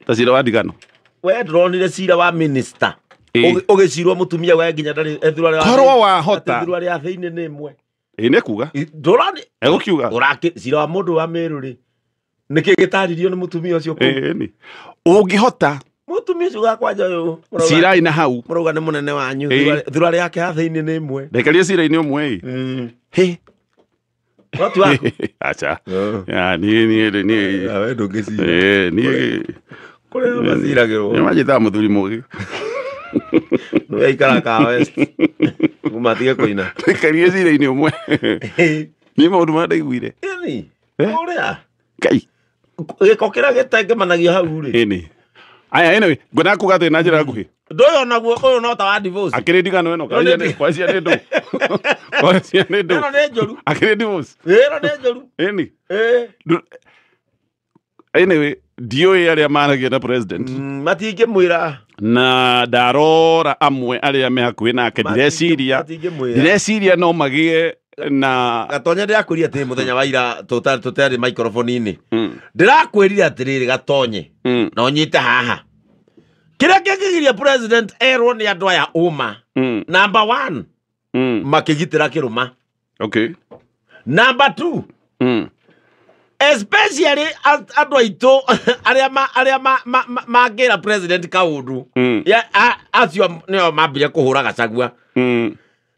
ta cira wa ndigano. We ndũronire cira wa minister ũgĩcirwo mũtumia we nginya ndarĩ ethurwa korwo wahota ethurwa rĩa thĩinĩ nĩ ĩmwe. Ĩ nĩ kuga ndũrani egũkiuga ũrakĩ cira wa mũndũ wa Meru rĩ nĩkĩ gĩtaririo nĩ mũtumia ũcio kũu? Ĩ ũngĩhota mũtumia ũcio gakwanja ũyũ cirai na hau mũrauga nĩ mũnene wanyu thurwa rĩake ya thĩinĩ nĩ ĩmwe. Ndekarie cira-inĩ ũmwe ĩ. Hĩ. Watu waku. Acha. Ya ni ni ni. We ndũngĩcira. Ni kũrĩa maciragĩrwo. Nĩ manjĩtaga mũthuri mũgĩ. Nĩ aikara ka West. Ngumatige kũina. Ndekarie cira-inĩ ũmwe. Nĩ maũndũ marĩa ndaiguire. Ĩni. Ũrĩa. Ngai. Gĩko kĩrĩa gĩtengemanagia hau rĩ. Ĩni. Aya anyway, ngwenda kuga atĩ na njĩra nguhĩ. Ndũyũ naguo ũyũ no ta wa divorce. Akĩrĩ ndigano ĩno kwa cia nĩ ndũ. Kwa cia nĩ ndũ. Ĩno nĩ njũru. Akĩrĩ divorce. Ĩno nĩ njũru. Ĩni. Anyway, ndiũĩ arĩa maragia na president. Matingĩmwĩra. Na ndarora amwe arĩa me hakuhĩ nake ndĩreciria. Ndĩreciria no magĩe na Gatonye ndĩrakwĩrire atĩ mũthenya wa ira tũtarĩ microphone-inĩ. Ndĩrakwĩrire atĩrĩrĩ Gatonye. Na ũnyite haha. Kĩrĩa kĩngĩgiria president erwo nĩ andũ aya ũma. Number 1, makĩgitĩra kĩrũma. Okay. Number 2, especially andũ aitũ arĩa mangĩra president kaũndũ. Acio nĩo mambire kũhũra Gachagua.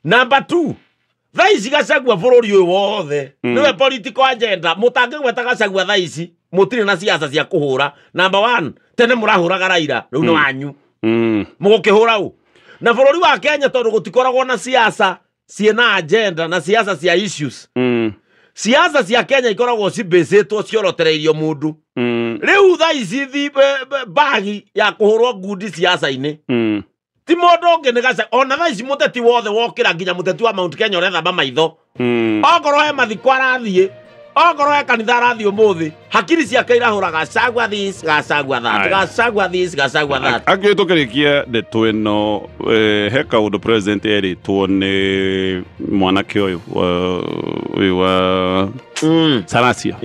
Number 2, thaa ici Gachagua bũrũri ũyũ wothe nĩwe political agenda. Mũtangĩgweta Gachagua thaa ici mũtirĩ na siasa cia kũhũra. Number 1, tene mũrahũraga Raila rĩu nĩ wanyu. Mũgũkĩhũra ũ? Na bũrũri wa Kenya tondũ gũtikoragwo na siasa ciĩna agenda na siasa cia issues. Siasa cia Kenya ikoragwo cibĩcĩtwo ciorotereirio mũndũ. Rĩu thaa ici bagi ya kũhũrwo ngundi siasa-inĩ ti mũndũ ũngĩ nĩ Gachagua. Ona thaa ici mũteti wothe wokĩra nginya mũteti wa Mount Kenya ũrethamba maitho. Okorwo he mathiko arathiĩ, okorwo he kanitha arathiĩ ũmũthĩ, hakiri ciake irahũra Gachagua this, Gachagua that, Gachagua this, Gachagua that. Angĩ tũkĩrĩkia ndeto ĩno, he kaũndũ president erĩtwo nĩ mwanake ũyũ ũyũ wa Sarasia.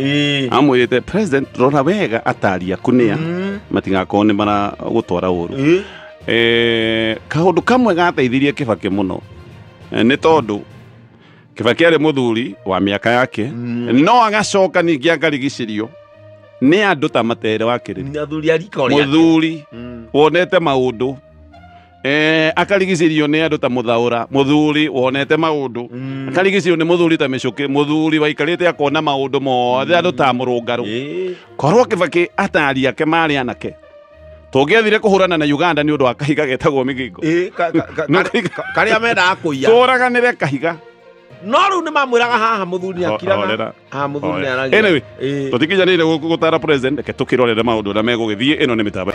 Amwĩrĩte president rora wega atari aku nĩa matigakorwo nĩ maragũtwara ũru. Kaũndũ kamwe gateithirie Kibaki mũno Nĩ tondũ Kibaki arĩ mũthuri wa mĩaka yake, no agacoka ningĩ akarigicĩrio nĩ andũ ta Matere wa Kĩrĩri, Athuri a rika o rĩake. Mũthuri wonete maũndũ, akarigicĩrio nĩ andũ ta Mũthaũra, mũthuri wonete maũndũ, akarigicĩrio nĩ mũthuri ta Mĩcũkĩ, mũthuri waikarĩte akona maũndũ mothe, andũ ta Mũrũngarũ. Korwo Kibaki atari ake marĩ anake, tũngĩathire kũhũrana na Uganda nĩ ũndũ wa kahiga getagwo Migingo. Ĩĩ, No kahiga- karĩa mendaga kũiya. Tũraganĩre kahiga. No rĩu nĩ mamwĩraga haha mũthuri nĩ akiraga. Horera. Haha mũthuri nĩ Horera. aragia. Anyway, Ĩĩ. tũtikinyanĩire gũtara president, reke tũkĩrorere maũndũ ũrĩa megũgĩthiĩ. Ĩno nĩ mĩtambo.